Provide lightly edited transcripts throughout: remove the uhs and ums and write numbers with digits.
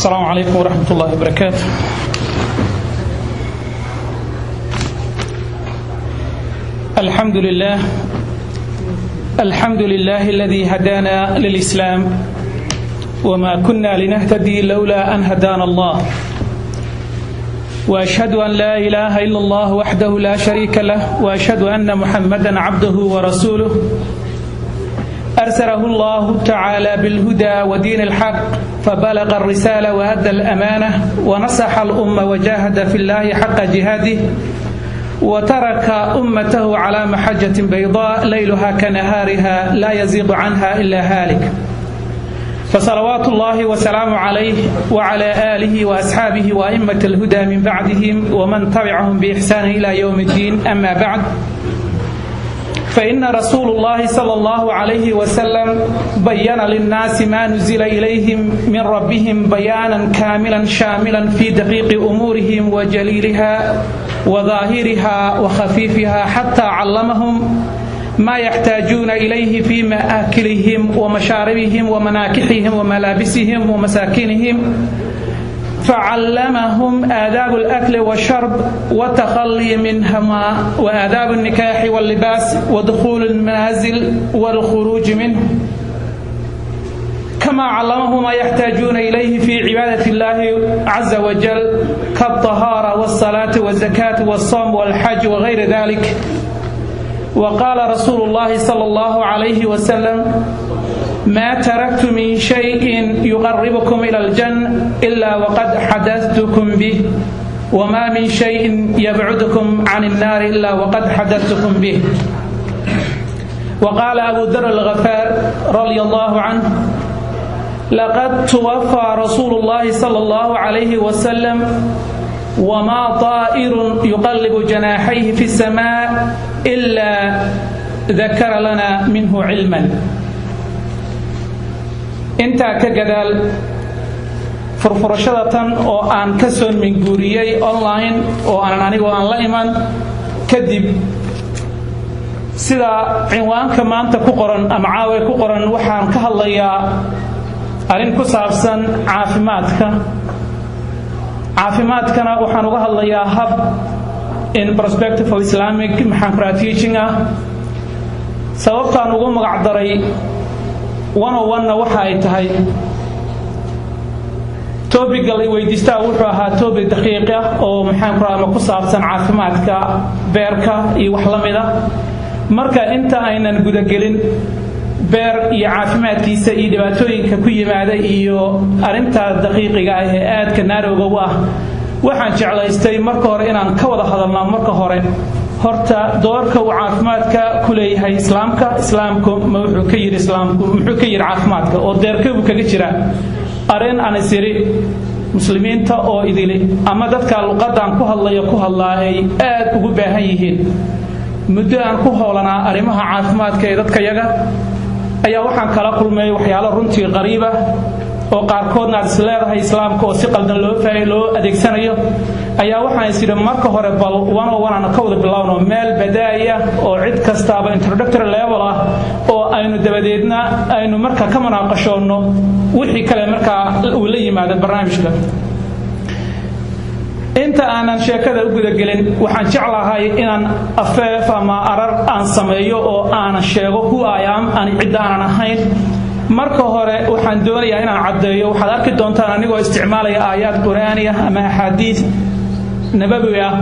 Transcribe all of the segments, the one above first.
السلام عليكم ورحمة الله وبركاته. الحمد لله، الحمد لله الذي هدانا للإسلام وما كنا لنهتدي لولا أن هدانا الله، وأشهد أن لا إله إلا الله وحده لا شريك له، وأشهد أن محمدا عبده ورسوله، أرسله الله تعالى بالهدى ودين الحق، فبلغ الرسالة وأدى الأمانة ونصح الأمة وجاهد في الله حق جهاده، وترك أمته على محجة بيضاء ليلها كنهارها لا يزيغ عنها إلا هالك. فصلوات الله وسلامه عليه وعلى آله وأصحابه وأئمة الهدى من بعدهم ومن تبعهم بإحسان إلى يوم الدين. أما بعد، فإن رسول الله صلى الله عليه وسلم بين للناس ما نزل إليهم من ربهم بيانا كاملا شاملا في دقيق أمورهم وجليلها وظاهرها وخفيفها، حتى علمهم ما يحتاجون إليه في مآكلهم ومشاربهم ومناكحهم وملابسهم ومساكنهم، فعلمهم آداب الأكل والشرب والتخلي منهما، وآداب النكاح واللباس ودخول المنازل والخروج منه، كما علمهم ما يحتاجون إليه في عبادة الله عز وجل كالطهارة والصلاة والزكاة والصوم والحج وغير ذلك. وقال رسول الله صلى الله عليه وسلم: ما تركت من شيء يقربكم إلى الجنة إلا وقد حدثتكم به، وما من شيء يبعدكم عن النار إلا وقد حدثتكم به. وقال أبو ذر الغفار رضي الله عنه: لقد توفى رسول الله صلى الله عليه وسلم وما طائر يقلب جناحيه في السماء إلا ذكر لنا منه علما. Intaa ka gadaal, furfurashada tan oo aan ka soo minguuriyey online oo aanan anigoo aan la iman, kadib sida cinwaanka maanta ku qoran ama caawa ku qoran, waxaan ka hadlayaa arrin ku saabsan caafimaadka. Caafimaadkana waxaan uga hadlayaa hab in perspective of Islamic, maxaan ku teaching ah. Sababtaan ugu magac daray 101-na waxa ay tahay topic-ga la weydiistaa wuxuu ahaa topic daqiiq ah oo, maxaan ku ama ku saabsan caafimaadka beerka iyo wax la mid ah. Marka inta aynan gudagelin beer iyo caafimaadkiisa iyo dhibaatooyinka ku yimaada iyo arrintaa daqiiqiga ah ee aadka naarowga u ah, waxaan jeclaystay marka hore inaan ka wada hadalno marka hore horta doorka uu caafimaadka ku leeyahay Islaamka. Islaamku ma wuxuu ka yidhi? Islaamku muxuu ka yidhi caafimaadka oo deerkee buu kaga jiraa? Arrin aan isiri Muslimiinta oo idili ama dadka luqaddan ku hadlaya ku hadlaa ay aad ugu baahan yihiin. Muddo aan ku hoolanaa arrimaha caafimaadka ee dadka yaga ayaa waxaan kala kulmay waxyaalo runtii qariiba oo qaarkoodna aad is leedahay Islaamka oo si qaldan loo faahay loo adeegsanayo. Ayaa waxaan is idhi marka hore bal 101 aan ka wada bilowno, meel badaaya oo cid kastaaba introductory level ah, oo aynu dabadeedna aynu marka ka munaaqashoonno wixii kale markaa uu la yimaado barnaamijka. Inta aanan sheekada u gudagelin, waxaan jeclahay inaan afeef ama arar aan sameeyo oo aanan sheego who I am, aan cidda aanan ahayn. Marka hore waxaan doonayaa inaan caddeeyo, waxaad arki doontaan anigoo isticmaalaya aayaad Qur'aani ah ama axaadiis nabawi ah.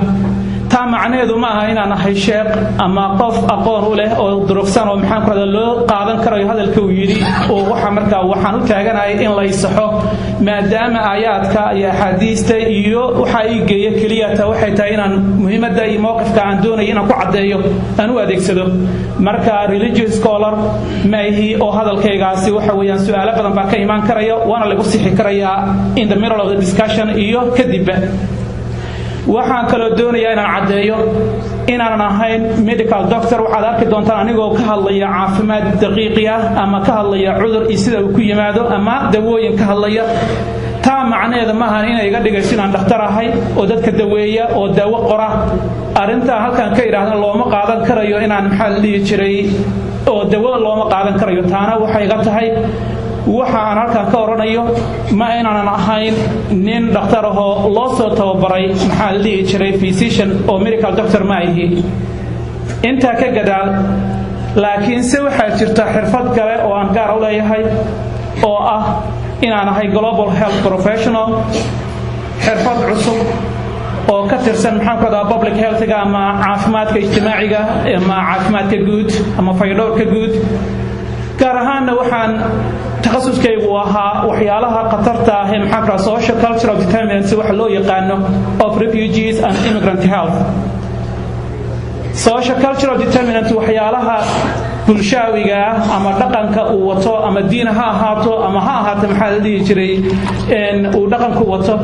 Taa macnaheedu ma aha inaan ahay sheekh ama qof aqoon u leh oo durugsan oo, maxaan ku rahda, loo qaadan karayo hadalka uu yidhi oo waxa markaa waxaan u taaganahay in la isaxo, maadaama aayaadka iyo axaadiista iyo waxa ii geeya keliya ta waxay tahay inaan muhiimadda iyo mowqifka aan doonayo inaan ku caddeeyo aan u adeegsado. Marka religious scholar maahi oo hadalkaygaasi waxa weeyaan su'aalo badan baa ka imaan karaya, waana lagu sixi karayaa in the middle of the discussion iyo kadibba. Waxaan kaloo doonayaa inaan caddeeyo inaanan ahayn medical doctor. Waxaad arki doontaan anigoo ka hadlaya caafimaad daqiiqi ah ama ka hadlaya cudur iyo sida uu ku yimaado ama dawooyin ka hadlaya. Taa macnaheeda maahan inay iga dhigayso inaan dhakhtar ahay oo dadka daweeya oo daawo qora. Arrintaa halkaan ka idhaahdan looma qaadan karayo inaan, maxaa la dhihi jiray, oo dawo looma qaadan karayo. Taana waxay iga tahay Waxa aan halkan ka odhanayo ma inaanan ahayn nin dhakhtar ahoo loo soo tababaray, maxaa la dhihi jiray, physician oo medical doctor ma ahi. Intaa ka gadaal, laakiin se waxaa jirta xirfad kale oo aan gaar u leeyahay, oo ah inaan ahay global health professional, xirfad cusub oo ka tirsan, maxaan ku radaa, public healthga ama caafimaadka ijtimaaciga ama caafimaadka guud ama fayadhowrka guud. Gaar ahaanna waxaan takhasuskaygu ahaa waxyaalaha khatarta ah ee, maxaan ku radaa, social cultural determinants waxa loo yaqaano of refugees and immigrant health. Social cultural determinant, waxyaalaha bulshaawiga ah ama dhaqanka uu wato, ama diin ha ahaato ama ha ahaato, maxaa la dhihi jiray, uu dhaqanku wato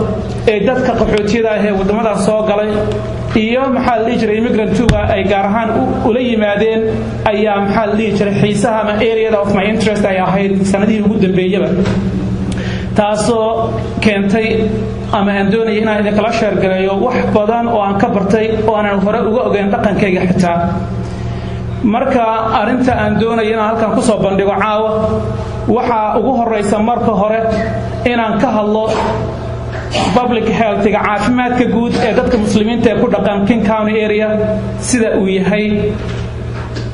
ee dadka qaxootiyada ah ee waddamadan soo galay iyo, maxaa la dhihi jiray, immigrantuga ay gaar ahaan ula yimaadeen ayaa, maxaa la dhihi jiray, xiisaha ama areada of my interest ay ahayd sanadihii ugu dambeeyaba, taasoo keentay ama aan doonaya inaan idinkala share gareeyo wax badan oo aan ka bartay oo aanan hore uga ogeyn dhaqankayga xitaa. Marka arrinta aan doonayo inaan halkan kusoo bandhigo caawa waxaa ugu horaysa marka hore inaan ka hadlo public healthga, caafimaadka guud ee dadka Muslimiinta ee ku dhaqan King County area sida uu yahay,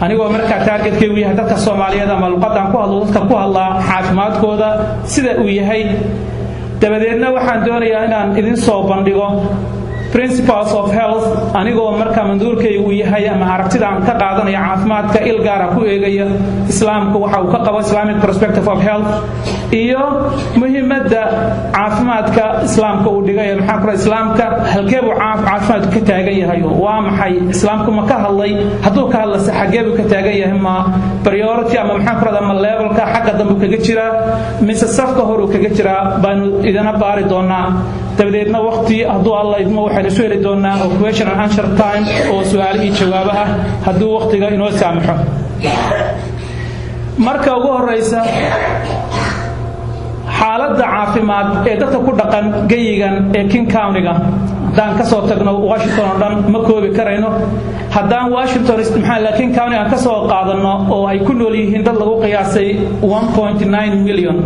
anigoo markaa targetkaygu yahay dadka Soomaaliyeed ama luqadaan ku hadlo dadka ku hadlaa caafimaadkooda sida uu yahay. Dabadeedna waxaan doonayaa inaan idin soo bandhigo principles of health, anigoo markaa manduurkaygu uu yahay ama aragtida aan ka qaadanaya caafimaadka il gaara ku eegaya Islaamka waxa uu ka qabo, Islamic perspective of health, iyo muhiimadda caafimaadka Islaamka uu dhigay. Maxaa kula Islaamka halkee buu caafimaadku ka taagan yahay? Waa maxay? Islaamku ma ka hadlay? Hadduu ka hadlase, xaggee buu ka taagan yahay? Ma priority ama, maxaan ku rahdaa, ma levelka xagga dambe kaga jiraa mise safka horuu kaga jiraa baanu idina baari doonaa. Dabadeedna waqti hadduu Alla idmo waxaynu isu heli doonaa oo question and answer time oo su-aalo iyo jawaabo ah, hadduu waqtiga inoo saamaxo. Marka ugu horeysa, xaaladda caafimaad ee dadka ku dhaqan geyigan ee King Countyga, haddaan ka soo tagno Washington oo dhan ma koobi karayno, haddaan Washington, maxaa, King County aan ka soo qaadanno oo ay ku nool yihiin dad lagu qiyaasay 1.9 million,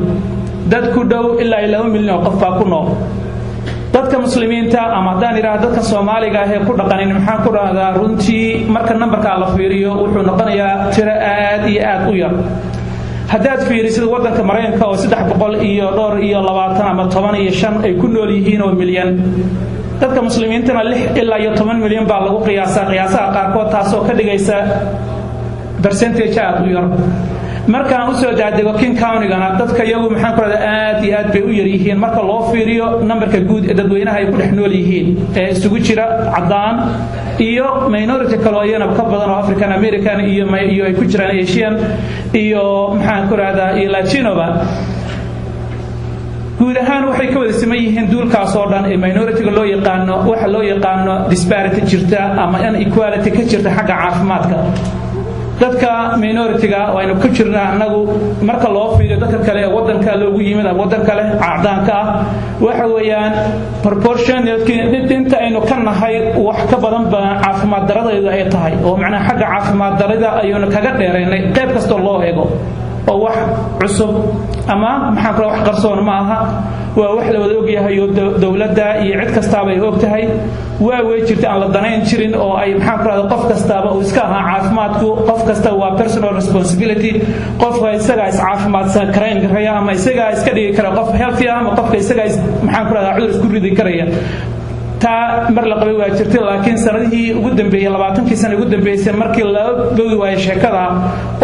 dad ku dhow ilaa iyo 2 milyan oo qof baa ku nool. Dadka Muslimiinta ama haddaan idhaahdo dadka Soomaaliga ah ee ku dhaqanin, maxaan ku dhahdaa, runtii marka nambarkaa la fiiriyo wuxuu noqonayaa tiro aad iyo aad u yar. Haddaad fiirisid waddanka Maraykanka oo 300 iyo dhowr iyo labaatan ama 15 ay ku nool yihiin oo milyan, dadka Muslimiintana 6 ilaa iyo 10 milyan baa lagu qiyaasaa qiyaasaha qaarkood, taasoo ka dhigaysa percentage aad u yar. Markaan usoo daadego King Countygana, dadka iyagu, maxaan ku rahdaa, aad iyo aad bay u yar yihiin marka loo fiiriyo nambarka guud ee dadweynaha ay ku dhex nool yihiin ee isugu jira caddaan iyo minority kaloo iyana ka badan oo African American iyo ay ku jiraan Asian iyo, maxaan ku rahdaa, iyo Latinoba. Guud ahaan waxay ka wada siman yihiin duulkaas oo dhan ee minority-ga loo yaqaano, waxa loo yaqaano disparity jirta ama inequality ka jirta xagga caafimaadka. Dadka minority-ga oo aynu ku jirnaa annagu, marka loo fiiriyo dadka kale ee waddanka loogu yimid ama waddan kale cadaanka ah, waxa weeyaan proportionate inta aynu ka nahay wax ka badan baa caafimaad daradaydu ay tahay, oo macnaha xagga caafimaad darida ayuunu kaga dheeraynay qayb kastoo loo eego. Oo wax cusub ama, maxaan kula, wax qarsoon ma aha, waa wax la wada ogyahay oo dowladda iyo cid kastaaba ay og tahay. Waa wey jirta aan la danayn jirin oo ay, maxaan ku rahda, qof kastaaba uu iska ahaa caafimaadku qof kasta waa personal responsibility, qofka isagaa is caafimaadsan karayn karaya ama isagaa iska dhigi kara qof healthy ah ama qofka isagaa, maxaan ku rahdaa, cudur isku ridi karaya. Taa mar la qabay waa jirtay, laakiin sanadihii ugu dambeeyey, 20kii sana ugu dambeysay, markii laga bogi waayey sheekada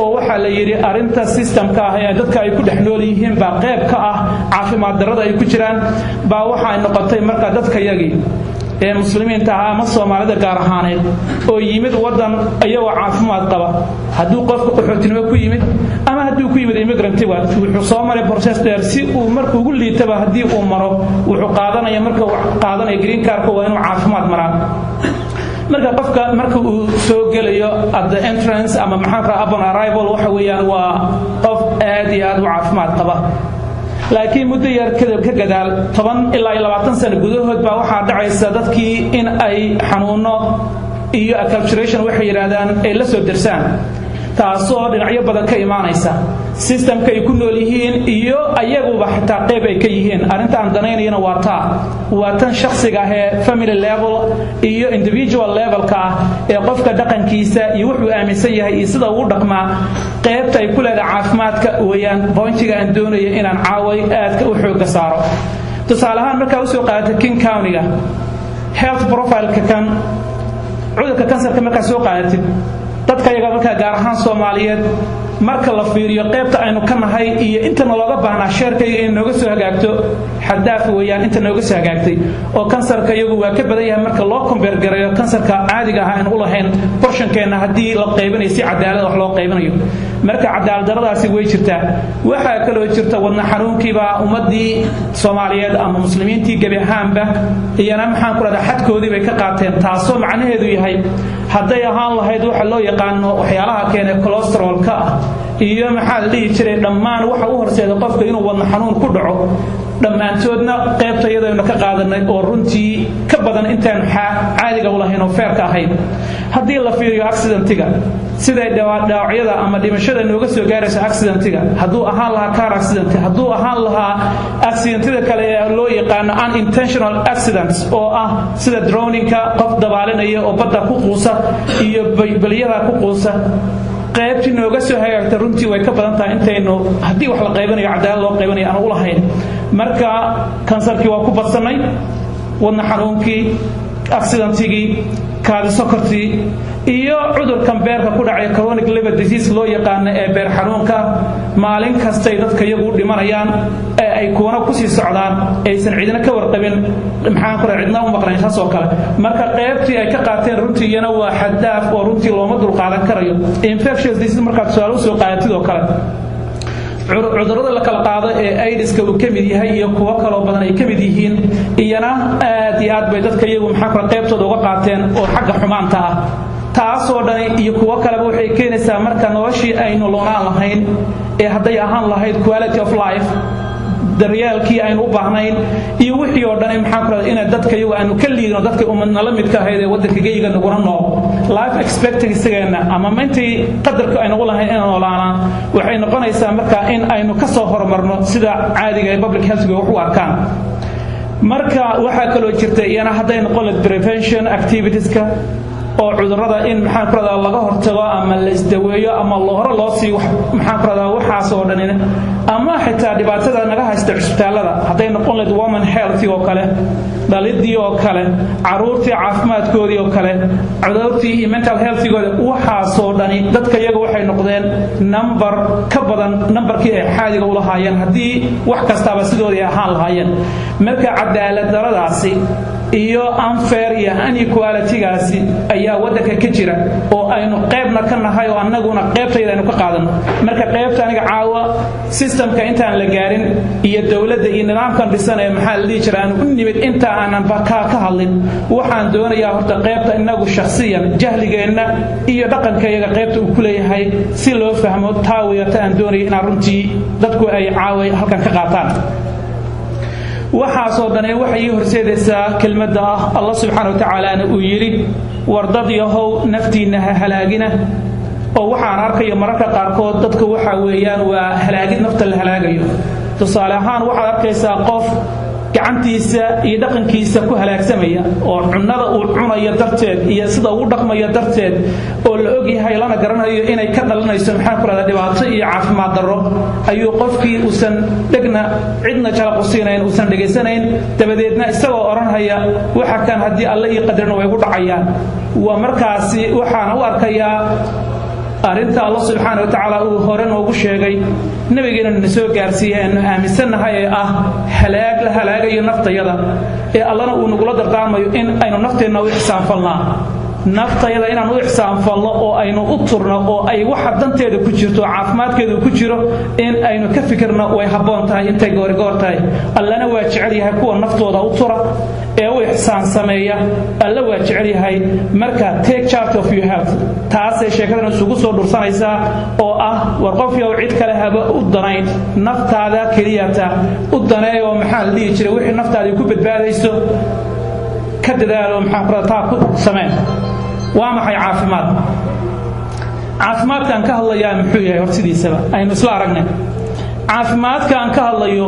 oo waxaa la yidhi arrinta systemka ah ee dadka ay ku dhex nool yihiin baa qayb ka ah caafimaad darrada ay ku jiraan, baa waxa ay noqotay marka dadka yagii ee Muslimiinta ahaa ama Soomaalida gaar ahaaneed oo yimid waddan iyagoo caafimaad qaba, hadduu qofka qaxootinimo ku yimid ama hadduu ku yimid immigrantiba, wuxuu soo maray process dheer si uu marka ugu liitaba haddii uu maro, wuxuu qaadanaya, marka uu qaadanaya green cardka, waa inuu caafimaad maraa. Marka qofka marka uu soo gelayo at the entrance ama, maxaan raa, upon arrival, waxa weeyaan waa qof aad iyo aad u caafimaad qaba. Laakiin muddo yar ka gadaal, 10 ilaa iyo 20 sano gudahood, baa waxaa dhacaysa dadkii in ay xanuuno iyo acculturation waxay yidhaahdaan ay la soo dersaan, taasoo dhinacyo badan ka imaanaysa. Systemka ay ku nool yihiin iyo ayaguba xitaa qayb ay ka yihiin. Arrinta aan danaynayana waa taa, waa tan shakhsiga ah ee family level iyo individual levelka ah, ee qofka dhaqankiisa iyo wuxuu aaminsan yahay iyo sida uu dhaqmaa qaybta ay ku leedahay caafimaadka weeyaan pointiga aan doonayo inaan caaway aadka u xoogga saaro. Tusaale ahaan, markaa usoo qaadata King Countyga health profileka, kan cudurka kansarka markaa soo qaadatid, dadka yaga markaa gaar ahaan Soomaaliyeed, marka la fiiriyo qaybta aynu ka nahay iyo intana looga baahnaa sharekayga inay nooga soo hagaagto, xad-dhaaf weeyaan inta nooga soo hagaagtay, oo kansarka iyagu waa ka badan yahay marka loo compare gareeyo kansarka caadiga ah aynu u lahayn portionkeenna, haddii la qaybinayo si cadaalad wax loo qaybinayo. Marka cadaalad daradaasi way jirtaa. Waxaa kaloo jirta wadna xanuunkiibaa ummadii Soomaaliyeed ama Muslimiintii gebi ahaanba iyana, maxaan ku rahdaa, xadkoodii bay ka qaateen, taasoo macnaheedu yahay hadday ahaan lahayd waxa loo yaqaano waxyaalaha keenay cholesterolka ah iyo, maxaa la dhihi jiray, dhammaan waxa u horseeda qofka inuu wadna xanuun ku dhaco, dhammaantoodna qaybta iyadaynu ka qaadanay oo runtii ka badan intaanu caadiga u lahayn oo fairka ahayn. Haddii la fiiriyo accidentiga, siday dhaawacyada ama dhimashada nooga soo gaaraysa accidentiga, hadduu ahaan lahaa car accident, hadduu ahaan lahaa accidentida kale ee loo yaqaano unintentional accidents, oo ah sida drowningka, qof dabaalinaya oo badda ku quusa iyo baliyada ku quusa, qaybtii nooga soo hagaagta runtii way ka badan tahay intaynu, haddii wax la qaybanayo cadaalad loo qaybanayo, aan u lahayn. Marka kansarkii waa ku badsannay, wadna xanuunkii, accidentigii, kaadi sokortii iyo cudurkan beerka ku dhacay, chronic liver disease loo yaqaano, ee beer xanuunka, maalin kastay dadka iyagu u dhimanayaan ee ay kuwana kusii socdaan, aysan cidina ka warqabin, maxaan ku cidna u maqlayn saas oo kale. Marka qaybtii ay ka qaateen runtii iyana waa xad-dhaaf oo runtii looma dulqaadan karayo. Infectious disease markaad tusaale usoo qaadatid oo kale, cudurrada la kala qaado ee AIDSka uu ka mid yahay iyo kuwo kaloo badan ay ka mid yihiin, iyana aad iyo aad bay dadka iyagu, maxaa kale, qaybtooda uga qaateen oo xagga xumaanta ah. Taasoo dhani iyo kuwo kaleba waxay keenaysaa marka noloshii aynu loonaan lahayn ee hadday ahaan lahayd quality of life, daryeelkii aynu u baahnayn iyo wixii oo dhan, maxaan ku rahda, inay dadka iyagu aanu ka liidno dadka ummadnala midka ahayd ee waddanka geyiga naguna nool. Life expectancy-geenna ama intii qadarka aynu u lahayn inaan noolaanaa waxay noqonaysaa marka in aynu ka soo horumarno sida caadiga ee public healthga wax u arkaan. Marka waxaa kaloo jirta iyana hadday noqon lahayd prevention activitieska oo cudurrada in, maxaan ku rahdaa, laga hortago ama la isdaweeyo ama hore loo sii, maxaan ku rahdaa, waxaas oo dhan, ama xitaa dhibaatada naga haysta cusbitaallada, hadday noqon lahayd woman health oo kale, dhalidii oo kale, caruurtii caafimaadkoodii oo kale, cudurtii iyo mental healthigooda, waxaasoo dhani dadka iyaga waxay noqdeen number ka badan numberkii ay xaadiga u lahaayeen haddii wax kastaaba sidoodii ahaan lahaayeen. Marka cadaalad daradaasi iyo unfair iyo inequalitygaasi ayaa waddanka ka jira oo aynu qaybna ka nahay oo annaguna qaybtayda aynu ka qaadano. Marka qaybta aniga caawa systemka intaan la gaarin iyo dowladda iyo nidaamkan dhisan ee, maxaa la dhihi jira, aanu u nimid, inta aanan ka hadlin, waxaan doonayaa horta qaybta inagu shakhsiyan jahligeenna iyo dhaqankayaga qaybta uu ku leeyahay si loo fahmo. Taawiyata aan doonaya inaan runtii dadku ay caawa halkan ka qaataan. Waxaasoo dhani waxay ii horseedaysaa kelmadda ah Allah subxaana wa tacaalaana uu yidhi: "War dad yahow, naftiinna ha halaagina." Oo waxaan arkayo mararka qaarkood dadku waxa weeyaan waa halaagid nafta la halaagayo. Tusaale ahaan, waxaad arkaysaa qof gacantiisa iyo dhaqankiisa ku halaagsamaya oo cunnada uu cunayo darteed iyo sida uu dhaqmayo darteed, oo la ogyahay lana garanayo inay ka dhalanayso, maxaa ku rahda, dhibaato iyo caafimaad darro, ayuu qofkii uusan dhegna cidna jalaq u siinayn, uusan dhegaysanayn. Dabadeedna isagoo odhanhaya: "Waxa kan haddii Alle ii qadarina way gu dhacayaan." Waa markaasi waxaana u arkayaa arrinta Allah subxaana wa tacaala uu hore noogu sheegay, nabigeena na soo gaarsiiyey, aanu aaminsannahay, ee ah halaag la halaagayo naftayada, ee Allana uu nagula dardaarmayo in aynu nafteenna u ixsaanfalnaa, naftayada inaan u ixsaanfalno oo aynu u turno oo ay waxa danteeda ku jirto, caafimaadkeedu ku jiro, in aynu ka fikirno way habboon tahay intay goorigoor tahay. Allana waa jecel yahay kuwa naftooda u tura ee u ixsaan sameeya. Alla waa jecel yahay. Marka take charge of your health, taasay sheekadan isugu soo dhursanaysaa, oo ah war qofyow, cid kale haba u danayn, naftaada keliyata u daneey, oo, maxaa la dhihi jiray, wixii naftaadii ku badbaadayso ka dadaalo, maxaan ku taa ku sameen. Waa maxay caafimaad? Caafimaadkaan ka hadlayaa muxuu yahay? Hor sidiisaba aynu isla aragnay caafimaadkaan ka hadlayo.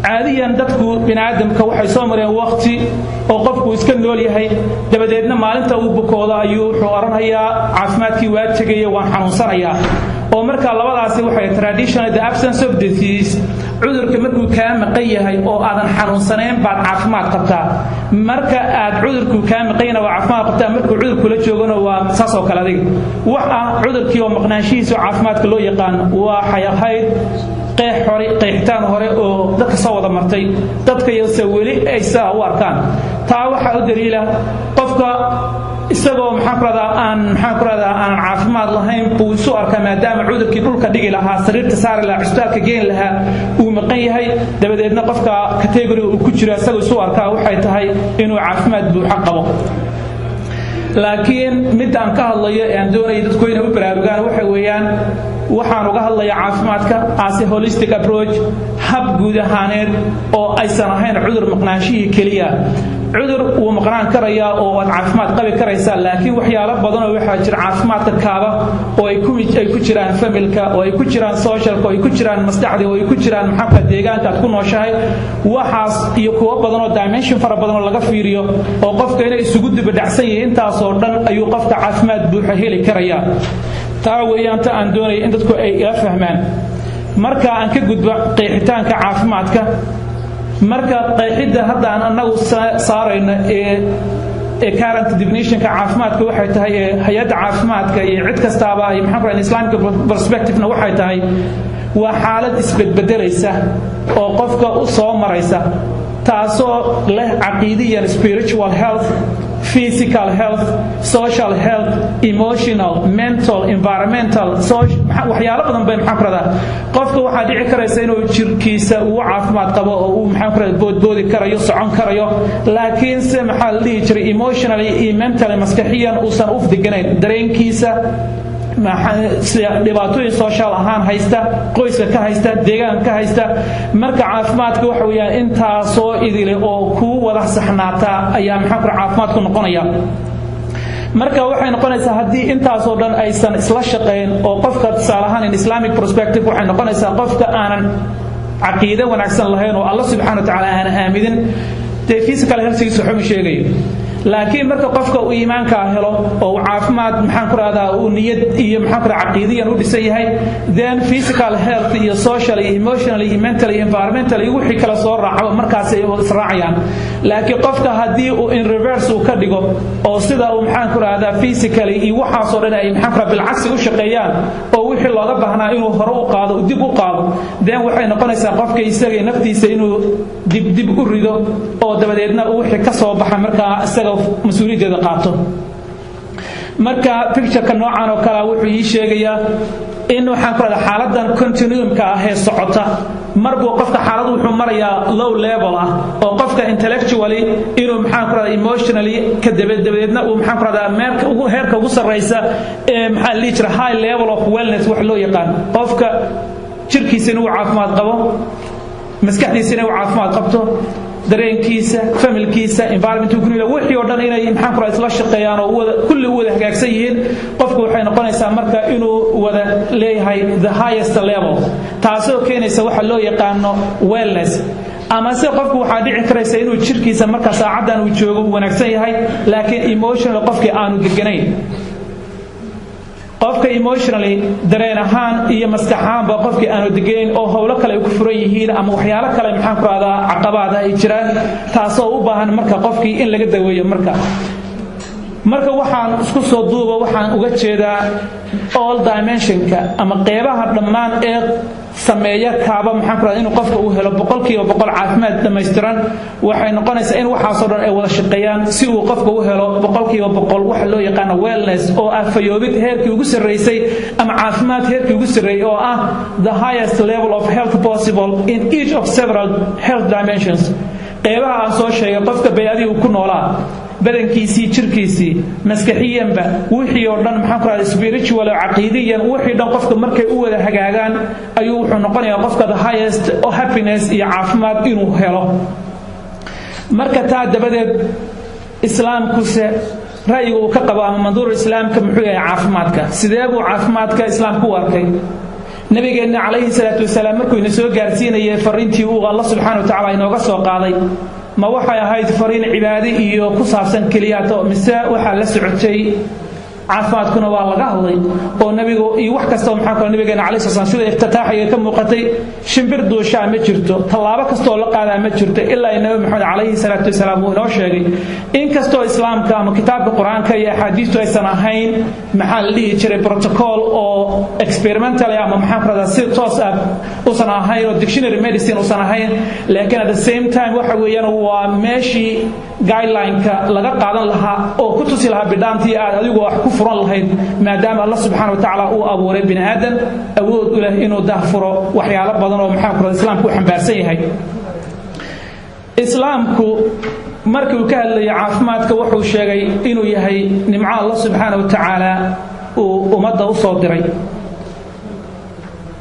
Caadiyan dadku bini aadamka waxay soo mareen waqti oo qofku iska nool yahay, dabadeedna maalinta uu bukoodo ayuu wuxuu odhanayaa: "Caafimaadkii waa tegaya, waan xanuunsanayaa." Oo marka labadaasi waxay traditional the absence of disease, cudurka markuu kaa maqan yahay oo aadan xanuunsanayn baad caafimaad qabtaa. Marka aad cudurku kaa maqanyana waa caafimaad qabtaa, markuu cudurku la joogana waa saas oo kale. Adiga wax ah cudurkii oo maqnaanshihiisa caafimaadka loo yaqaan waxay ahayd qeex hore, qeexitaan hore oo dadka soo wada martay, dadka yose weli ay sidaa u arkaan. Taa waxaa u daliila qofka isagoo, maxaan ku rahdaa, aan, maxaan ku rahdaa, aanan caafimaad lahayn buu isu arkaa, maadaama cudurkii dhulka dhigi lahaa, sariirta saari lahaa, cusbitaalka geyn lahaa uu maqan yahay. Dabadeedna qofka category uu ku jiro isagoo isu arkaa waxay tahay inuu caafimaad buuxa qabo. Laakiin midda aan ka hadlayo ee aan doonaya dadku inay u baraarugaan waxa weeyaan, waxaan uga hadlayaa caafimaadka as a holistic approach, hab guud ahaaneed oo aysan ahayn cudur maqnaanshihii keliya. Cudur wuu maqnaan karayaa oo waad caafimaad qabi karaysaa, laakiin waxyaalo badanoo waxaa jira caafimaadka kaaba oo ay ku jiraan family-ka, oo ay ku jiraan social-ka, oo ay ku jiraan maskaxdii, oo ay ku jiraan maxaabka deegaanka aad ku nooshahay. Waxaas iyo kuwo badan oo dimension fara badan oo laga fiiriyo oo qofka inay isugu dubadhacsan yihiin, intaasoo dhan ayuu qofka caafimaad buuxa heli karayaa. Taa weeyaan ta aan doonaya in dadku ay ila fahmaan. Marka aan ka gudbo qeexitaanka caafimaadka, marka qeexidda hadda aan annagu saarayno ee current definition-ka caafimaadka waxay tahay, ee hay-adda caafimaadka iyo cid kastaaba ay, maxaan ku rahay, Islamic perspective-na waxay tahay, waa xaalad isbedbedelaysa oo qofka u soo maraysa, taasoo leh caqiidiyan spiritual health, physical health, social health, emotional, mental, environmental, waxyaalo badan bay, maxaan ku rahdaa. Qofka waxaa dhici karaysa inuu jirkiisa uu caafimaad qabo oo uu, maxaan ku rahdaa, boodboodi karayo, socon karayo, laakiinse, maxaa la dhihi jiray, emotionally iyo mentally, maskaxiyan uusan u deganayn, dareenkiisa dhibaatooyin social ahaan haysta, qoyska ka haysta, deegaanka ka haysta. Marka caafimaadka waxa weeyaan intaasoo idile oo kuu wada saxnaataa ayaa, maxaa ku caafimaadku noqonaya. Marka waxay noqonaysaa haddii intaasoo dhan aysan isla shaqayn oo qofka, tusaale ahaan, in Islamic perspective, waxay noqonaysaa qofka aanan caqiide wanaagsan lahayn oo Alla subxana wa tacaala aanan aaminin, dee physical health-igiisa waxba ma sheegayo. Laakiin marka qofka uu iimaankaa helo oo uu caafimaad, maxaan ku rahdaa, uu niyad iyo, maxaan ku rahdaa, caqiidiyan u dhisan yahay, then physical health iyo social iyo emotional iyo mental iyo environmental iyo wixii kala soo raacaba markaas ay israacayaan. Laakiin qofka haddii uu in reverse uu ka dhigo oo sida uu, maxaan ku rahdaa, physically iyo waxaasoo dhan ay, maxaan ku rahdaa, bilcagsi u shaqeeyaan oo wixii looga baahnaa inuu hore u qaado dib u qaado, then waxay noqonaysaa qofka isaga naftiisa inuu dib dib u rido oo dabadeedna wixii ka soo baxa markaa isaga mas-uuliyaddeeda qaato. Marka picture-ka noocan oo kalea wuxuu ii sheegayaa in, waxaan ku rahdaa, xaaladan continuum-ka ah ee socota, mar buu qofka xaalad wuxuu marayaa low level ah oo qofka intellectually inuu, maxaan ku rahdaa, emotionally ka dabadeedna uu, maxaan ku rahdaa, meerka ugu heerka ugu sarreysa ee, maxaa la dhihi jira, high level of wellness wax loo yaqaan, qofka jirkiisa inuu caafimaad qabo, maskaxdiisa inay u caafimaad qabto, dareenkiisa, family-kiisa, environment ku nool, wixii oo dhan inay, maxaan ku rahaa, isla shaqeeyaan oo wada kulli u wada hagaagsan yihiin. Qofku waxay noqonaysaa marka inuu wada leeyahay the highest level, taasoo keenaysa waxa loo yaqaano wellness. Ama se qofku waxaa dhici karaysa inuu jirkiisa marka saacaddan uu joogo uu wanaagsan yahay, laakiin emotional qofkii aanu deganayn. Qofka emotionally, dareen ahaan iyo maskax ahaanba, qofkii aanu degayn oo howlo kale ay ku furan yihiin ama waxyaalo kale, maxaan ku rahdaa, caqabaada ay jiraan, taasoo u baahan marka qofkii in laga daweeyo. Marka waxaan isku soo duuba, waxaan uga jeedaa all dimension-ka ama qeybaha dhammaan ee sameeya kaaba, maxaan ku rahdaa, inuu qofka uu helo 100% caafimaad dhammaystiran. Waxay noqonaysaa in waxaasoo dhan ay wada shaqeeyaan si uu qofka u helo 100% waxa loo yaqaano wellness, oo ah fayoobid heerkii ugu sarreysay ama caafimaad heerkii ugu sarreeyay, oo ah the highest level of health possible in each of several health dimensions. Qeybaha aan soo sheegay, qofka bay-adii uu ku noolaa, badankiisii, jirkiisii, maskaxiyanba, wixii oo dhan, maxaan ku rahda, spiritual oo caqiidiyan, wixii dhan qofka markay u wada hagaagaan ayuu wuxuu noqonayaa qofka the highest happiness iyo caafimaad inuu helo. Marka taa dabadeed, Islaamkuse Ra'yiga uu ka qabo ama manduur Islaamka muxuu yahay caafimaadka? Sidee buu caafimaadka Islaamku u arkay? Nabigeenna calayhi salaatu wasalaam markuu ina soo gaarsiinayay fariintii uu Alla subxaana wa tacaala inooga soo qaaday, ma waxay ahayd fariin cibaade iyo ku saabsan keliyato, mise waxaa la socotay caafimaadkuna waa laga hadlay oo nabigu iyo wax kasta? Maxaa kaloo nabigeena calayhi salaam sida iftitaaxiga ka muuqatay, shimbir duushaa ma jirto, tallaabo kastoo la qaadaa ma jirto ilaa Nabi Maxamed calayhi salaatu wasalaam uu inoo sheegay. Inkastoo Islaamka ama kitaabka Qur-aanka iyo axaadiistu aysan ahayn, maxaa la dhihi jiray, protocol oo experimental ama maxaan ku rahdaa, si toos ah usan ahayn oo dictionary medicine usan ahayn, laakiin at the same time waxa weeyaan waa meeshii guideline-ka laga qaadan lahaa oo ku tusi lahaa bidhaantii aad adigu wax ku furan lahayd, maadaama Alla subxaana wa tacaala uu abuuray bini aadan awood u leh inuu dahfuro waxyaalo badan oo, maxaan ku rahda, Islaamku u xambaarsan yahay. Islaamku markii uu ka hadlayay caafimaadka, wuxuu sheegay inuu yahay nimco Alla subxaana wa tacaala uu ummadda u soo diray,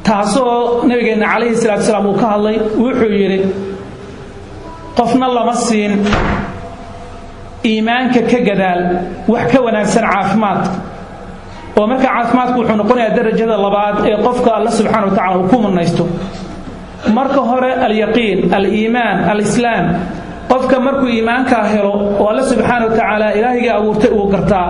taasoo nabigeenna calayhi salaatu salaam uu ka hadlay. Wuxuu yidhi: "Qofna lama siin iimaanka ka gadaal wax ka wanaagsan caafimaadka." Oo marka caafimaadku wuxuu noqonayaa darajada labaad ee qofka Alla subxana wa tacala uu ku munaysto. Marka hore alyaqiin, aliimaan, alislaam. Qofka markuu iimaankaa helo oo Alle subxaana wa tacaala Ilaahayga abuurtay uu gartaa,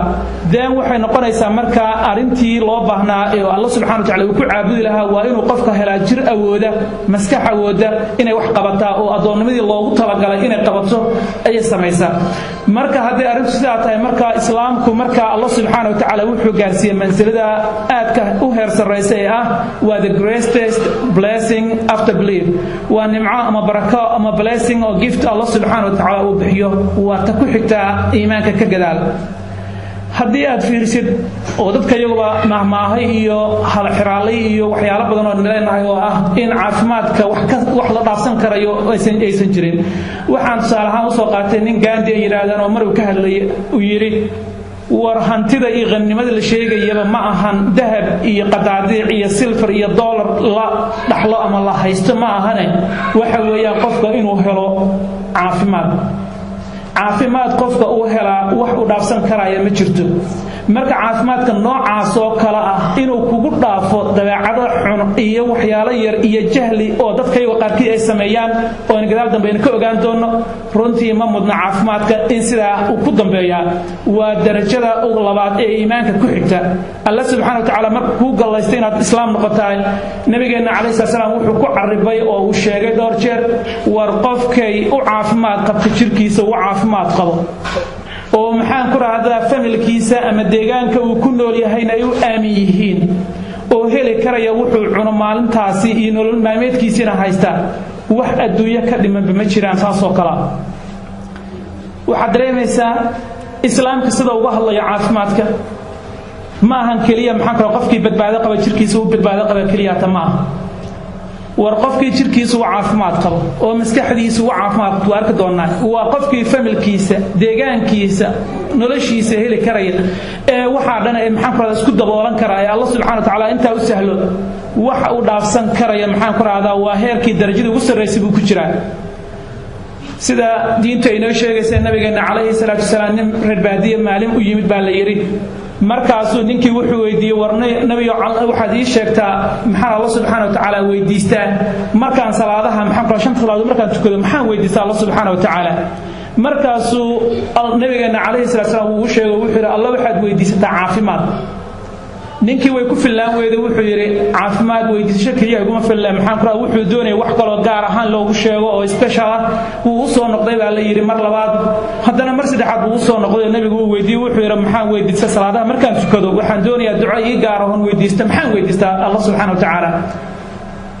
deen waxay noqonaysaa markaa arrintii loo baahnaa ee Alla subxana wa tacala uu ku caabudi lahaa waa inuu qofka helaa jir awooda, maskax awooda inay wax qabataa oo addoonnimadii loogu talagalay inay qabato ayay samaysaa. Marka hadday arrintu sidaa tahay, marka Islaamku marka Alla subxaana wa tacaala wuxuu gaarsiiyey mansilada aadka u heer sarraysa ee ah waa the greatest blessing after belief. Waa nimco ama barako ama blessing oo gift Alla subxaana wa tacaala uu bixiyo, waa ta ku xigtaa iimaanka ka gadaal. Haddii aad fiirisid oo dadka iyaguba mahmaahay iyo halxiraalay iyo waxyaalo badan oo leenahay oo ah in caafimaadka wax la dhaafsan karayo aysan jirin, waxaan tusaale ahaan usoo qaatay nin Gandhi ay yidhaahdaan oo mar uu ka hadlayay uu yidhi: "War hantida iyo qannimada la sheegayaba ma ahan dahab iyo qadaadiic iyo silver iyo dollar la dhaxlo ama la haysto, ma ahane waxa weeyaan qofka inuu helo caafimaad. Caafimaad qofka uu helaa wax uu dhaafsan karaya ma jirto." Marka caafimaadka noocaas oo kale ah inuu kugu dhaafo dabeecado xun iyo waxyaalo yar iyo jahli oo dadkayago qaarkii ay sameeyaan oo aynu gadaal dambe aynu ka ogaan doono, runtii ma mudna caafimaadka in sidaa uu ku dambeeyaa. Waa darajada labaad ee iimaanka ku xigta. Alla subxana wa tacaala marka kuu gallaystay inaad Islaam noqotahay, nabigeenna calayhi slat slam wuxuu ku caribay oo uu sheegay dhowr jeer: war qofkay u caafimaad qabta jirkiisa, u caafimaad qabo oo, maxaan ku rahdaa, familkiisa ama deegaanka uu ku nool yahayna ay u aamin yihiin oo heli karaya wuxuu cuno maalintaasi iyo nolol maalmeedkiisiina haysta, wax adduunyo ka dhimanba ma jiraan. Saasoo kalea waxaad dareemaysaa Islaamka sida uga hadlayo caafimaadka. Ma ahan keliya, maxaan kale, qofkii badbaado qaba jirkiisa u badbaado qaba keliyata ma aha. War qofkii jirkiisu u caafimaad qabo oo maskaxdiisu u caafimaad qabto, waa arki doonaa, waa qofkii familkiisa, deegaankiisa, noloshiisa heli karaya ee waxaa dhan ee, maxaan ku rahdaa, isku daboolan kara ee Alla subxana wa tacaala intaa u sahlo, wax uu dhaafsan karaya, maxaan ku rahdaa, waa heerkii darajadii ugu sarraysay buu ku jiraa. Sida diintu ay noo sheegaysa, nabigeenna calayhi salaatu wasalaam nin reer baadiye maalin u yimid baa la yidhi. Markaasuu ninkii wuxuu weydiiyey: "War Nabiyo, waxaad ii sheegtaa maxaan Alla subxaana wa tacaala weydiistaa markaan salaadaha, maxaan kula, shanta salaadood markaan tukado, maxaan weydiistaa Alla subxaana wa tacaala?" Markaasuu nabigeenna calayhi salatu salaam uu u sheego, wuxuu yidhi: "Alla waxaad weydiisataa caafimaad." Ninkii way ku fillaan weyday. Wuxuu yidhi: "Caafimaad weydiisasho keliya iguma filla." Maxaan ku, wuxuu doonaya wax kaloo gaar ahaan loogu sheego oo special ah. Wuu u soo noqday baa la yidhi mar labaad, haddana mar saddexaad buu u soo noqday oo nabigu uu weydiiyey. Wuxuu yidhi: "Maxaan weydiista salaadaha markaan tukado? Waxaan doonayaa duco ii gaar ahoon weydiista. Maxaan weydiistaa Alla subxaana wa tacaala?"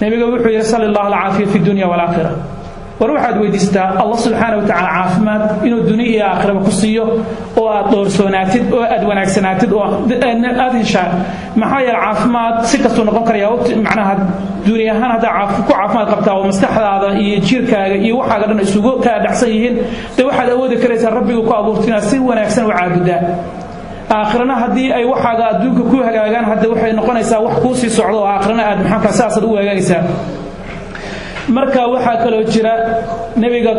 Nabiga wuxuu yidhi: "Sal Allah alcaafiya fi dunya walaakhira." War waxaad weydiistaa Allah subxaana wa tacaala caafimaad inuu dunya iyo aakhiraba ku siiyo oo aad dhowrsoonaatid oo aad wanaagsanaatid oo aad heshaa. Maxaa yeele, caafimaad si kastuu noqon karaya, macnaha dunya ahaan haddaa ku caafimaad qabtaa oo maskaxdaada iyo jirkaaga iyo waxaaga dhan isugu kaa dhacsan yihiin, dee waxaad awoodi karaysaa Rabbigu ku abuurtay inaad si wanaagsan u caabudaa. Aakhirana haddii ay waxaaga adduunka ku hagaagaan, hadda waxay noqonaysaa wax kuu sii socdo oo aakhirana aad, maxaanka, saasaad u hagaagaysaa. Marka waxaa kaloo jira, nebiga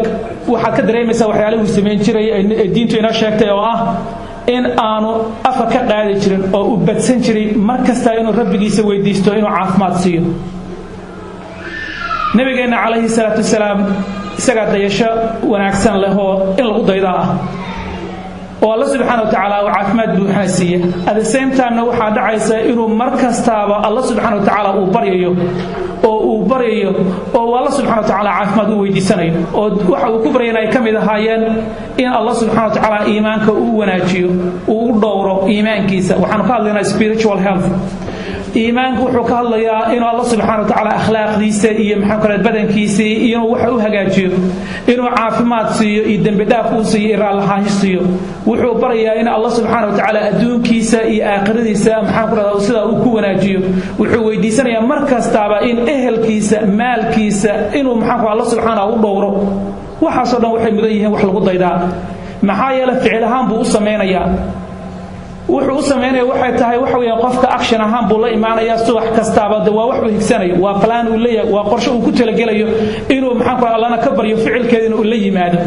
waxaad ka dareemaysaa waxyaalihuu samayn jiray ee diintu inoo sheegtay oo ah In aanu afka ka qaadi jirin oo uu badsan jiray mar kasta inuu Rabbigiisa weydiisto inuu caafimaad siiyo. Nabigeenna calayhi salaatu wasalaam isagaa dayasho wanaagsan leh oo in lagu dayda ah, oo Alla subxaana wa tacaala uu caafimaad buuxana siiya. At the same timena waxaa dhacaysa inuu mar kastaaba Alla subxana wa tacaala uu baryayo oo uu baryayo oo uu Alla subxana wa tacaala caafimaad u weydiisanayo, oo waxa uu ku baryana ay ka mid ahaayeen in Alla subxana wa tacaala iimaanka uu wanaajiyo, uu u dhowro iimaankiisa. Waxaanu ka hadlaynaa spiritual health. Iimaanku wuxuu ka hadlayaa inuu Alla subxana wa tacaala akhlaaqdiisa iyo, maxaa kale, badankiisa iyo inuu waxa u hagaajiyo, inuu caafimaad siiyo iyo dembi dhaaf uu siiyo iyo raallahaansho siiyo. Wuxuu barayaa in Alla subxaana wa tacaala adduunkiisa iyo aakhiradiisa, maxaan ku rahdaa, sidaa uu ku wanaajiyo. Wuxuu weydiisanayaa mar kastaaba in ehelkiisa, maalkiisa inuu, maxaan ku, Alla subxaana u dhowro. Waxaasoo dhan waxay mudan yihiin wax lagu daydaa. Maxaa yeele, ficil ahaan buu u samaynayaa. Wuxuu u samaynaya waxay tahay, waxa weeye, qofka action ahaan buu la imaanayaa subax kastaaba. De waa wax uu higsanayo, waa plan uu leeyahay, waa qorshe uu ku talagelayo inuu, maxaan ku, Allana ka baryo, ficilkeedina uu la yimaado.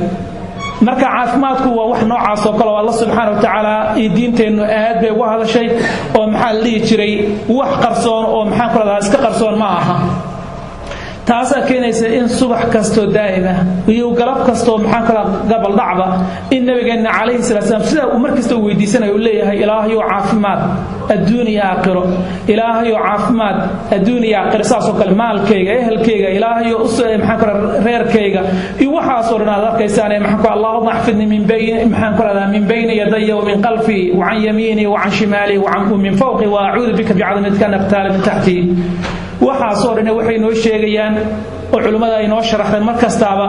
Marka caafimaadku waa wax noocaas oo kale oo Alla subxaana wa tacaala iyo diinteennu aad bay uga hadashay, oo, maxaa la dhihi jiray, wax qarsoon oo, maxaan ku rahdaa, iska qarsoon ma aha. Taasaa keenaysa in subax kastoo daa'ima iyo galab kastoo, maxaan ku rahdaa, gabal dhacba, in Nabigeenna calayhi salatu salaam sidaa uu mar kasta u weydiisanayo, uu leeyahay: "Ilaahayow, caafimaad adduun iyo aakhiro. Ilaahayow, caafimaad adduun iyo aakhiro." Saasoo kale maalkayga, ehelkayga, Ilaahayow, maxaan ku rahdaa, reerkayga iyo waxaasoo dhan aad arkaysaan. Maxaan ku, اللهم احفظني من بين, maxaan ku rahdaa, من بين يدي ومن خلفي وعن يميني وعن شمالي ومن فوقي وأعوذ بك بعظمتك أن أغتال من تحتي. Waxaasoo dhan waxay noo sheegayaan oo culimmada ay noo sharaxdeen mar kastaaba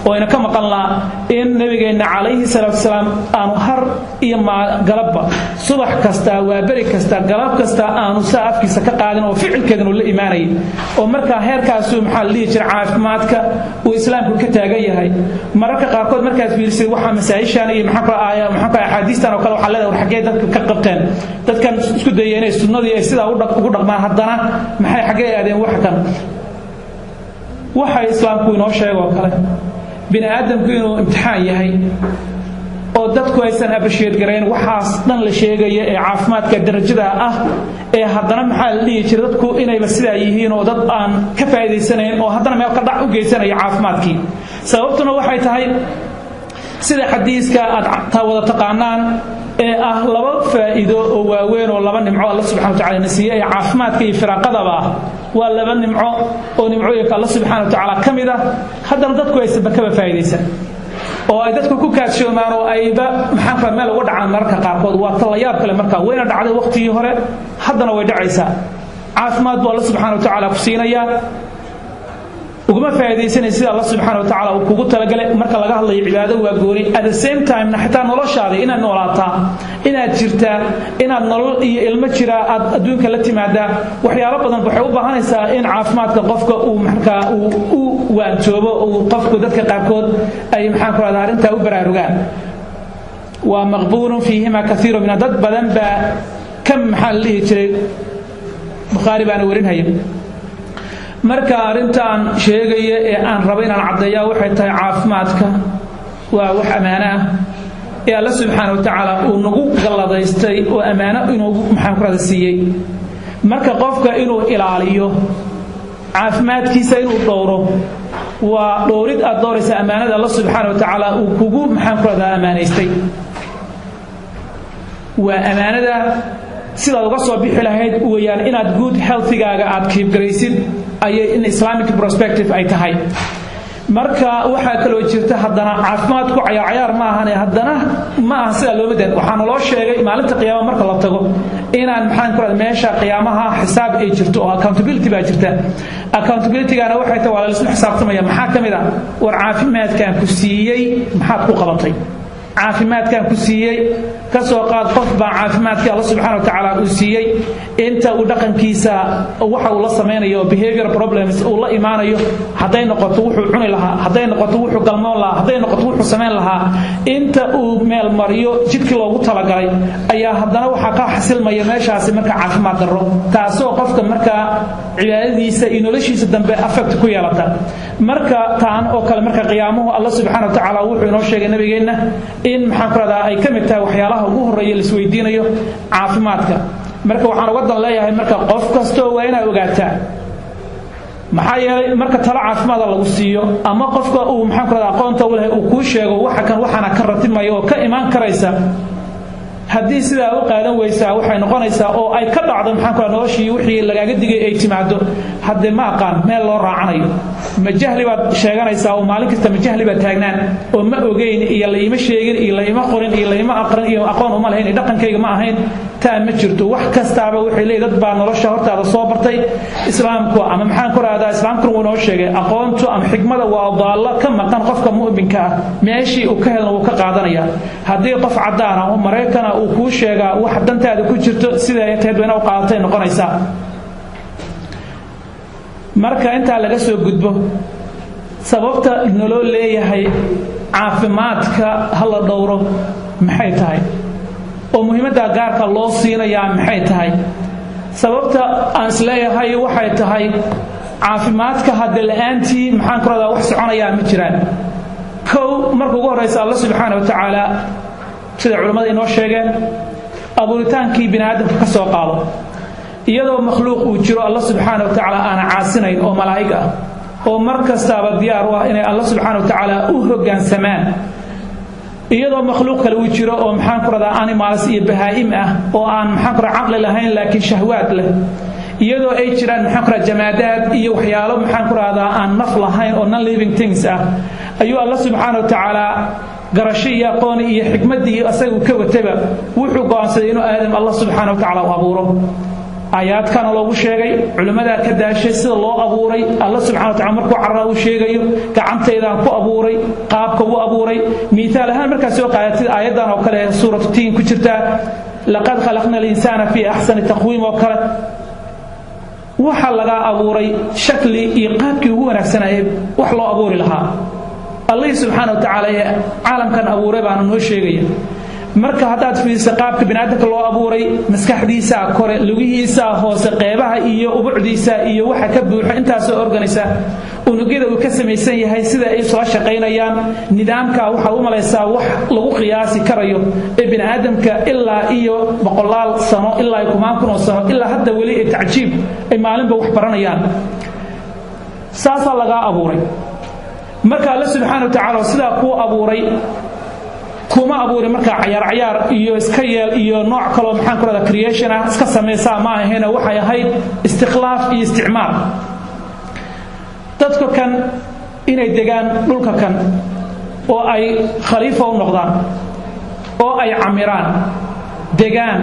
oo ayna ka maqalnaa in Nabigeenna calayhi salaatu wasalaam aanu har iyo galabba, subax kasta, waa beri kasta, galab kasta, aanu saa afkiisa ka qaadin oo ficilkeedana uu la imaanayay. Oo markaa heerkaasuu, maxaa la dhihi jira, caafimaadka uu Islaamku ka taagan yahay. Mararka qaarkood markaad fiirisid waxaa masaa'ishan iyo, maxaa kale, aaya, maxaa kale, axaadiistan oo kale, waxaa leedahay: war, xaggee dadka ka qabteen? Dadkan isku dayay inay sunnadii ay sidaa ugu dhaqmaan, haddana maxay, xaggee aadeen? Wax kan waxa Islaamku inoo sheegoo kale, bini aadamku inuu imtixaan yahay oo dadku aysan appreciate garayn waxaas dhan la sheegaya ee caafimaadka darajada ah, ee haddana, maxaa la dhihi jiray, dadku inayba sidaa yihiin oo dad aan ka faa'iidaysanayn oo haddana meel ka dhac u geysanaya caafimaadkii. Sababtuna waxay tahay sida xadiiska aad ta wada taqaanaan ee ah laba faa'iido oo waaweyn oo laba nimco Alla subxana wa tacala na siiyey, ee caafimaadka iyo firaaqadaba ah. Waa laba nimco oo nimcooyinka Alla subxana wa tacaala ka mid ah, haddana dadku aysanba kaba faa'iidaysan oo ay dadku ku kaadsoomaan oo ayba, maxaan kula, meel uga dhacaan mararka qaarkood. Waa tallayaab kale. Marka wayna dhacday waqtigii hore, haddana way dhacaysaa. Caafimaad buu Alla subxana wa tacaala ku siinayaa, uguma faa'iidaysanay sida Alla subxaana wa tacaala uu kugu talagalay. Marka laga hadlayo cibaado waa gooni. At the same timena xitaa noloshaada inaad noolaataa, inaad jirtaa, inaad nolol iyo ilmo jiraa aad adduunka la timaadaa, waxyaalo badan waxay u baahanaysaa in caafimaadka qofka uu markaa uu u waantoobo, uu qofku, dadka qaarkood ay, maxaan ku rahdaa, arrintaa u baraarugaan. Waa مغبون فيهما كثير من, dad badan baa ka, maxaa la dhihi jiray. Bukhaari baana warinhaya. Marka arrintaan sheegaya ee aan rabo inaan caddeeya waxay tahay, caafimaadka waa wax ammaano ah ee Alla subxaana wa tacaala uu nagu galladaystay oo ammaano inuu, maxaan ku rahda, siiyey. Marka qofka inuu ilaaliyo caafimaadkiisa, inuu dhowro, waa dhowrid aad dooraysa ammaanada Alla subxaana wa tacaala uu kugu, maxaan ku rahdaa, ammaanaystay. Waa ammaanada sidaad uga soo bixi lahayd weeyaan inaad good healthigaaga aad keep garaysid ayay in Islamic perspective ay tahay. Marka waxaa kaloo jirta haddana caafimaadku cayaar cayaar ma ahane, haddana ma aha sidaa looma dan. Waxaa naloo sheegay maalinta qiyaama marka la tago inaan, maxaan ku rahda, meesha qiyaamaha xisaab ay jirto oo accountability baa jirta. Accountabilitygana waxay tahay waa la isla xisaabtamaya. Maxaa ka mid ah? War, caafimaadkaan ku siiyey maxaad ku qabatay? Caafimaadkaan ku siiyey, ka soo qaad qof baa caafimaadkii Alla subxana wa tacaala uu siiyey, inta uu dhaqankiisa waxa uu la samaynayo, behavior problems uu la imaanayo, hadday noqoto wuxuu cuni lahaa, hadday noqoto wuxuu galmoon lahaa, hadday noqoto wuxuu samayn lahaa, inta uu meel mariyo jidkii loogu talagalay, ayaa haddana waxaa ka xasilmaya meeshaasi marka caafimaad darro, taasoo qofka markaa cibaadadiisa iyo noloshiisa dambe affect ku yeelata. Marka taan oo kale, marka qiyaamuhu, Alla subxana wa tacaala wuxuu inoo sheegay nabigeenna In, maxaan ku rahdaa, ay ka mid tahay waxyaalaha ugu horreeya la isweydiinayo caafimaadka. Marka waxaan uga dan leeyahay, marka qof kastoo waa inaa ogaataa, maxaa yeelay marka talo caafimaada lagu siiyo ama qofka uu, maxaan ku rahdaa, aqoonta u lehay uu kuu sheego waxa kan, waxaana ka ratimaya oo ka imaan karaysa, haddii sidaa u qaadan weysaa, waxay noqonaysaa oo ay ka dhacdo, maxaan ku rahdaa, noloshii wixii lagaaga digay ay timaado, haddee ma aqaan meel loo raacanayo. Ma jahli baad sheeganaysaa oo maalin kasta ma jahli baad taagnaan oo ma ogeyn iyo la ima sheegin iyo la ima qorin iyo la ima aqrin iyo aqoon uma lahayn iyo dhaqankayga ma ahayn? Taa ma jirto. Wax kastaaba waxay leeyihin dad baa nolosha hortaada soo bartay. Islaamku ama, maxaan ku rahdaa, islaamkuna wuu inoo sheegay aqoontu ama xikmada waa daallo ka maqan qofka mu'minka ah. Meeshii uu ka helna wuu ka qaadanaya. Haddii qof caddaan ah oo Maraykana uu kuu sheegaa wax dantaada ku jirto, sida ay tahay bayna u qaadatay noqonaysaa. Marka intaa laga soo gudbo, sababta naloo leeyahay caafimaadka ha la dhowro maxay tahay, oo muhiimadda gaarka loo siinayaa maxay tahay? Sababta aan isleeyahay waxay tahay caafimaadka hadde la-aantii, maxaan ku rahdaa, wax soconayaa ma jiraan. Kow, marka ugu horraysa, Alla subxaana wa tacaala, sida culimmada inoo sheegeen, abuuritaankii bini aadamka ka soo qaado, iyadoo makhluuq uu jiro Alla subxaana wa tacaala aana caasinayn oo malaa'ig ah oo mar kastaaba diyaar u ah inay Alla subxaana wa tacaala u hoggaansamaan, iyadoo makhluuq kale uu jiro oo, maxaan ku rahdaa, animals iyo bahaa'im ah oo aan, maxaan ku rahdaa, caqli lahayn laakiin shahwaad leh, iyadoo ay jiraan, maxaan ku rahdaa, jamaadaad iyo waxyaalo, maxaan ku rahdaa, aan naf lahayn oo non living things ah, ayuu Alla subxaana wa tacaala garasho iyo aqoon iyo xikmaddii asagu ka watayba wuxuu go'aansaday inuu Aadam Alla subxaana wa tacaala u abuuro. Aayaadkana loogu sheegay, culimmadaa ka daashay sida loo abuuray. Alla subxana wa tacala markuu carraa uu sheegayo, gacantaydaan ku abuuray, qaabka u abuuray. Miihaal ahaan markaad soo qaadatid aayaddan oo kale ee suuratu Tiin ku jirtaa, لقد خلقنا الإنسان في أحسن تقويم oo kale, waxa lagaa abuuray shakli iyo qaabkii ugu wanaagsanaaye wax loo abuuri lahaa. Allihii subxaana wa tacaala ee caalamkan abuuray baana noo sheegaya. Marka haddaad fiiriso qaabka biniaadamka loo abuuray, maskaxdiisaa kore, lugihiisaa hoose, qeybaha iyo ubucdiisa iyo waxa ka buuxo intaasoo organisa, unugyada uu ka samaysan yahay, sida ay isla shaqaynayaan, nidaamka waxaad u malaysaa wax lagu qiyaasi karayo ee biniaadamka ilaa iyo boqolaal sano, ilaa iyo kumaan kun oo sano, ilaa hadda weli ee tacjiib ay maalinba wax baranayaan. Saasaa lagaa abuuray. Marka Alle subxaana wa tacaala sidaa kuu abuuray, kuma abuurin markaa cayaar cayaar iyo iska yeel iyo nooc kaloo, maxaan ku rahdaa, creation ah iska samaysaa ma ahayna. Waxay ahayd istikhlaaf iyo isticmaar, dadka kan inay degaan dhulka kan oo ay khaliifa u noqdaan oo ay camiraan, degaan,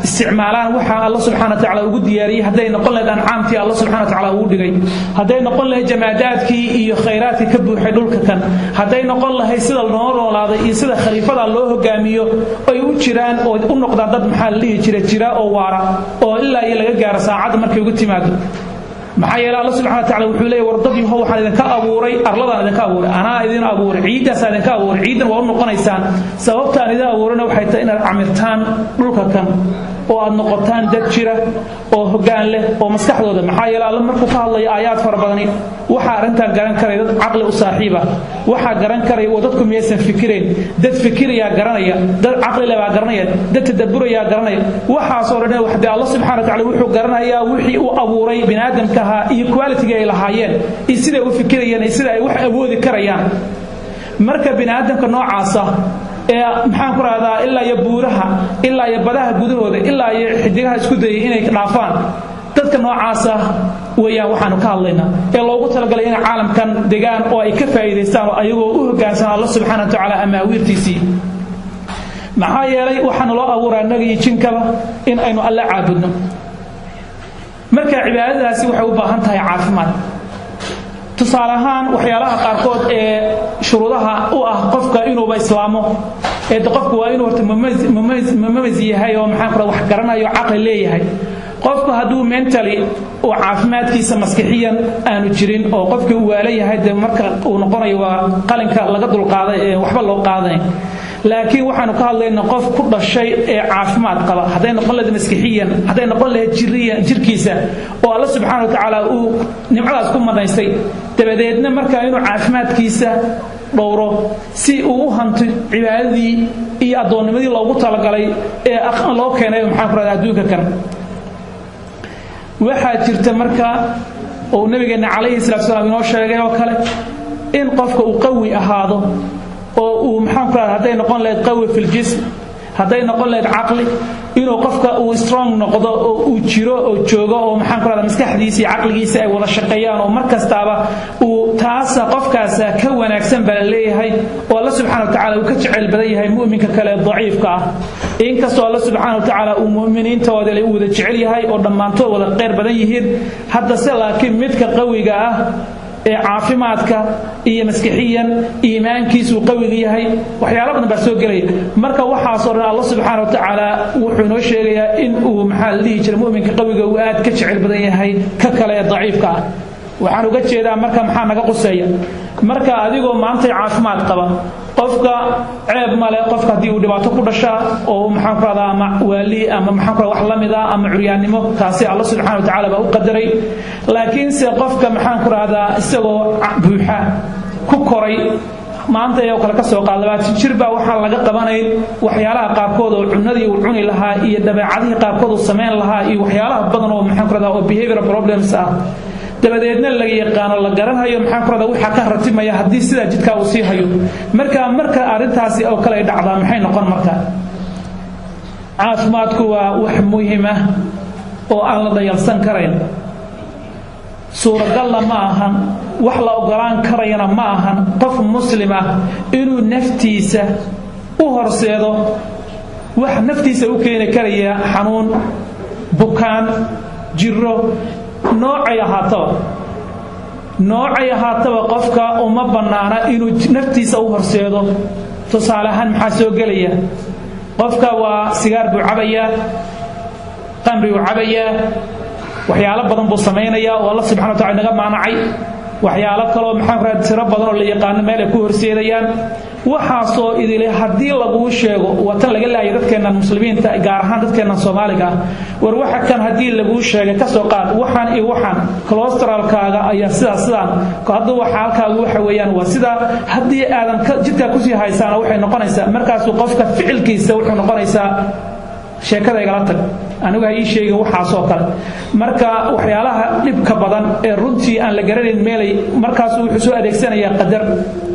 isticmaalaan waxaa Alla subxana wa tacala ugu diyaariyey, hadday noqon lahayd ancaamtii Alla subxana wa tacala ugu dhigay, hadday noqon lahayd jamaadaadkii iyo khayraadkii ka buuxay dhulka kan, hadday noqon lahayd sida loo noolaaday iyo sida khaliifada loo hogaamiyo, ay u jiraan oo u noqdaan dad, maxaa la dhihi jira, jira oo waara oo ilaa iyo laga gaaro saacadda markay ugu timaado. Maxaa yeele Alla subxana wa tacala wuxuu leeyahy: war dad yahow, waxaan idinka abuuray arladaan idinka abuuray, anaa idin abuuray, ciiddaasaa idinka abuuray, ciiddan waa u noqonaysaan. Sababta aan idin abuurayna waxay tahay inaad camirtaan dhulka kan oo aad noqotaan dad jira oo hoggaan leh oo maskaxdooda. Maxaa yeele Alla markuu ka hadlayo aayaad fara badani, waxaa arrintan garan karaya dad caqli u saaxiiba. Waxaa garan karaya oo dadku miyaysan fikirayn? Dad fikirayaa garanaya, dad caqli leh baa garanaya, dad tadabburayaa garanaya. Waxaasoo dhan wax dee Alla subxana wa tacala wuxuu garanayaa wixii uu abuuray biniaadamka ahaa iyo quality ay lahaayeen iyo siday u fikirayeen iyo sida ay wax awoodi karayaan. Marka biniaadamka noocaasa ee, maxaan ku rahdaa, ilaa iyo buuraha, ilaa iyo badaha gudahooda, ilaa iyo xidigaha isku dayay inay dhaafaan, dadka noocaasa weeyaan waxaanu ka hadlaynaa ee loogu talagalay inay caalamkan degaan oo ay ka faa'iidaystaan oo ayagoo u hoggaansan Alla subxana wa tacaala amaawiirtiisii. Maxaa yeelay waxaanu loo abuuraa annaga iyo jinkaba in aynu Alle caabudno. Marka cibaadadaasi waxay u baahan tahay caafimaad. Tusaale ahaan, waxyaalaha qaarkood ee shuruudaha u ah qofka inuuba islaamo ee qofku waa inuu horta mumayis yahay oo, maxaan ku wax garanayo, caqli leeyahay. Qofku hadduu mentally uu caafimaadkiisa maskixiyan aanu jirin oo qofkii uu waala yahay, dee marka uu noqonayo waa qalinka laga dulqaaday ee waxba loo qaadanayn. Laakiin waxaanu ka hadlaynaa qof ku dhashay ee caafimaad qaba, hadday noqon lahayd maskixiyan, hadday noqon lahayd jiriyan, jirkiisa oo Alla subxaana wa tacaala uu nimcadaas ku manaystay, dabadeedna marka inuu caafimaadkiisa Dhowro si uu u hanto cibaadadii iyo addoonnimadii loogu talagalay ee loo keenay, maxaan ku rahda, adduunka kan. Waxaa jirta marka uu nabigeenna calayhi salatu salaam inoo sheegay oo kale in qofka uu qawi ahaado oo uu, maxaan ku rahda, hadday noqon lahayd qawi في الجسم, hadday noqon lahayd caqli, inuu qofka uu strong noqdo oo uu jiro oo joogo oo, maxaan ku rahda, maskaxdiisa iyo caqligiisa ay wada shaqeeyaan oo mar kastaaba uu taasa qofkaasa ka wanaagsan baa la leeyahay oo Alla subxana wa tacala uu ka jecel badan yahay mu'minka kale ee daciifka ah, inkastoo Alla subxaana wa tacaala uu mu'miniintooda u wada jecel yahay oo dhammaantood wada kheyr badan yihiin. Haddase laakiin midka qawiga ah ee caafimaadka iyo maskixiyan iimaankiisuu qawiga yahay, waxyaalo badan baa soo gelaya. Marka waxaasoo dhan Alla subxaana wa tacaala wuxuu inoo sheegayaa in uu, maxaa la dhihi jiray, mu'minka qawiga uu aad ka jecel badan yahay ka kale ee daciifka ah. Waxaan uga jeedaa marka, maxaa naga quseeya marka adigoo maantay caafimaad qaba? Qofka ceeb male qofka haddii uu dhibaato ku dhashaa oo, maxaan ku rahdaa, ama waali ama, maxaan ku rahdaa, wax la mid ah ama curyaannimo, taasi Alla subxana wa tacala baa u qadaray. Laakiinse qofka, maxaan ku rahdaa, isagoo buuxa ku koray maanta oo kale ka soo qaad 20 jir baa waxaan laga qabanayn waxyaalaha qaarkood oo cunadii uu cuni lahaa iyo dabeecadihii qaarkood uu samayn lahaa iyo waxyaalaha badan oo, maxaan ku rahdaa, oo behavioral problems ah, dabadeedna laga yaqaano, la garanhayo, maxaan ku rahdaa, waxaa ka ratimaya haddii sidaa jidkaa uu sii hayo. Marka arrintaasi oo kale ay dhacdaa, maxay noqon marka? Caafimaadku waa wax muhiim ah oo aan la dayalsan karayn. Suuragalna ma ahan, wax la ogolaan karayana ma ahan qof muslim ah inuu naftiisa u horseedo wax naftiisa u keeni karaya xanuun, bukaan, jiro, noocay ahaataba. Noocay ahaataba qofka uma bannaana inuu naftiisa u horseedo. Tusaale ahaan, maxaa soo gelaya? Qofka waa sigaar buu cabayaa, qamri buu cabayaa, waxyaalo badan buu samaynayaa oo Alla subxana wa tacala naga maanacay, waxyaalo kaloo, maxaan ku, tiro badan oo la yaqaano meel ay ku horseedayaan. Waxaasoo idile haddii laguu sheego, waa tan laga laayay dadkeennan muslimiinta, gaar ahaan dadkeennan Soomaaliga ah. War, waxa kan haddii laguu sheegay, kasoo qaad waxaan iyo waxaan, cholesterolkaaga ayaa sidaa sidaan hadduu xaalkaagu waxa weeyaan waa sidaa, haddii aadan jidkaa kusii haysaana waxay noqonaysaa, markaasuu qofka ficilkiisa wuxuu noqonaysaa sheekada igala tag, anigu ha ii sheegin waxaasoo kale. Marka waxyaalaha dhibka badan ee runtii aan la garanayn meelay, markaasu wuxuu soo adeegsanayaa qadar.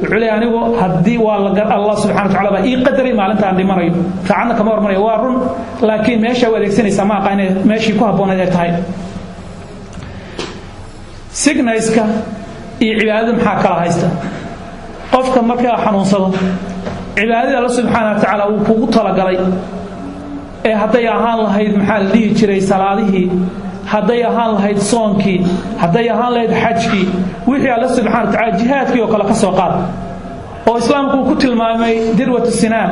Wuxuu leeyahay, anigu haddii waa la Allah subxana wa tacala baa ii qadaray maalintaan dhimanayo, saacadna kama hormarayo. Waa run, laakiin meesha u adeegsanaysaa ma aqaan inay meeshii ku habboonayd ay tahay. Sicknesska iyo cibaadada maxaa kala haysta? Qofka markaa xanuunsado, cibaadadii Alla subxaana wa tacaala uu kugu talagalay ee hadday ahaan lahayd, maxaa la dhihi jiray, salaadihii, hadday ahaan lahayd soonkii, hadday ahaan lahayd xajkii, wixii Alla subxana wa tacala, jihaadkii oo kale ka soo qaad, oo Islaamku uu ku tilmaamay ذروة السنام,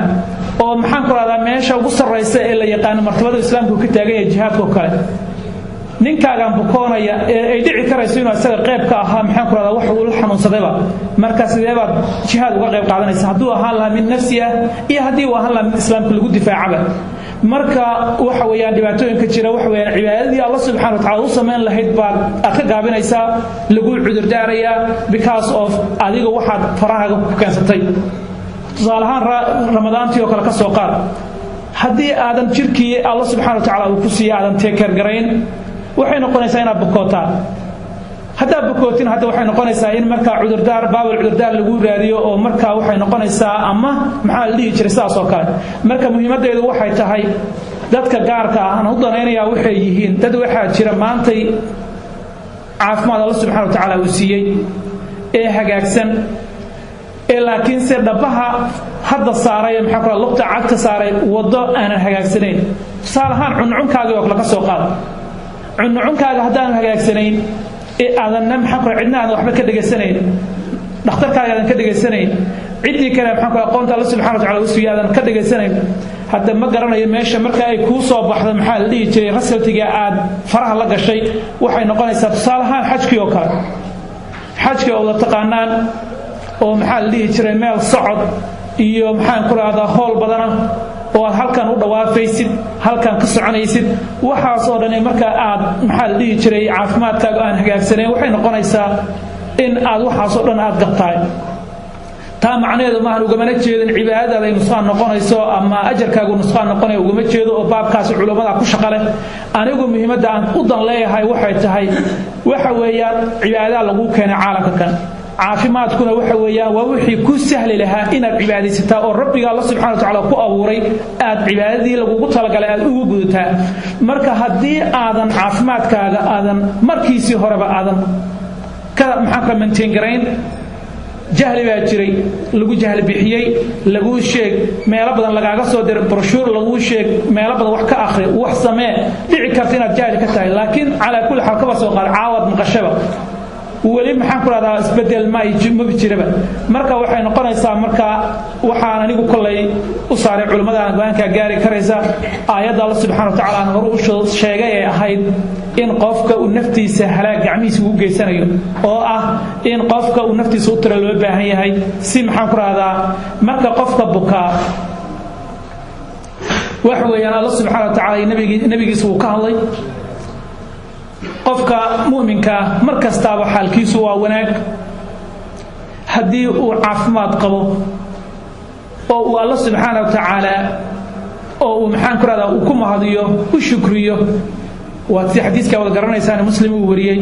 oo, maxaan ku rahdaa, meesha ugu sarraysa ee la yaqaano martabada Islaamku ka taagan yahay, jihaadka oo kale, ninkaagan bukoonaya ee ay dhici karayso inuu isaga qayb ka ahaa, maxaan ku rahdaa, wax uu la xanuunsadayba, marka sidee baad jihaad uga qayb qaadanaysa, hadduu ahaan lahaa mid nafsi ah iyo haddii uu ahaan lahaa mid Islaamka lagu difaacaba? Marka waxa weeyaan dhibaatooyinka jira waxa weeyaan cibaadadii Alla subxana wa tacala u samayn lahayd baad aad ka gaabinaysaa, lagu cudurdaarayaa because of adiga waxaad farahaaga ku keensatay. Tusaale ahaan, Ramadaantii oo kale ka soo qaad. Haddii aadan jirkii Alla subxana wa tacala uu ku siiya aadan take care garayn, waxay noqonaysaa inaad bukootaa. Haddaad bukootin, hadda waxay noqonaysaa in markaa cudurdaar, baabal cudurdaar lagu raadiyo, oo markaa waxay noqonaysaa ama, maxaa la dhihi jiray, sidaas oo kale. Marka muhiimaddeedu waxay tahay, dadka gaarka ah aan u danaynayaa waxay yihiin dad waxaa jira maantay caafimaad Alla subxana wa tacaala uu siiyey ee hagaagsan ee laakiinse dhabaha hadda saaray, maxaa kula, lugta cagta saaray waddo aanan hagaagsanayn. Tusaale ahaan, cuncunkaaga oo kale ka soo qaad. Cuncunkaaga haddaanu hagaagsanayn ee aadanna, maxaa kula, cidna aadan waxba ka dhegaysanayn, dhakhtarkaaga aadan ka dhegaysanayn, ciddii kale, maxaa kula, aqoonta Alla subxana wa tacala uu siiyo aadan ka dhegaysanayn, hadda ma garanayo meesha marka ay kuu soo baxdo, maxaa la dhihi jiray, resultiga aad faraha la gashay waxay noqonaysaa. Tusaale ahaan, xajkii oo kale, xajkii oo la taqaanaan oo, maxaa la dhihi jiray, meel socod iyo, maxaan ku rahdaa, howl badana oo aad halkan u dhawaafaysid, halkan ka soconaysid, waxaas oo dhan marka aad, maxaa la dhihi jiray, caafimaadkaaga aan hagaagsanayn, waxay noqonaysaa in aad waxaas oo dhan aad gabtahay. Taa macnaheedu maahan, ugamana jeedin cibaadadaada ay nusqaan noqonayso ama ajarkaagu nusqaan noqonayo, ugama jeedo, oo baabkaasi culummada ku shaqa leh. Anigu muhiimadda aan u dan leeyahay waxay tahay, waxa weeyaan, cibaadadaa lagu keenay caalamka kan. Caafimaadkuna waxa weeyaan waa wixii ku sahli lahaa inaad cibaadaysataa oo Rabbiga Alla subxana wa tacaala ku abuuray aad cibaadadii lagugu talagalay aad ugu gudataa. Marka haddii aadan caafimaadkaaga aadan markiisii horeba aadan ka, maxaan ka, maintain garayn, jahli baa jiray, lagu jahli bixiyey, laguu sheeg, meelo badan lagaaga soo diray brochure, laguu sheeg, meelo badan wax ka akhri, wax samee, dhici karta inaad jahli ka tahay. Laakiin calaa kulli xaal, kaba soo qaad caawad maqashaba, weli, maxaan ku rahdaa, isbedel ma maba jiraba. Marka waxay noqonaysaa, marka waxaan anigu kollay u saaray culimmada go-aankaa gaari karaysa. Aayadda Alla subxana wa tacala aan hore u sheegay ee ahayd in qofka uu naftiisa halaag gacmihiisa ugu geysanayo, oo ah in qofka uu naftiisa u tira loo baahan yahay si, maxaan ku rahdaa, marka qofka bukaa waxa weeyaan Alla subxana wa tacala nabigiisa wuu ka hadlay. Qofka mu'minkaa mar kastaaba xaalkiisu waa wanaag haddii uu caafimaad qabo oo uu Alla subxaana wa tacaala oo uu, maxaan ku rahdaa, uu ku mahadiyo, u shukriyo. Waad si xadiiskaa wada garanaysaan, Muslim uu wariyey.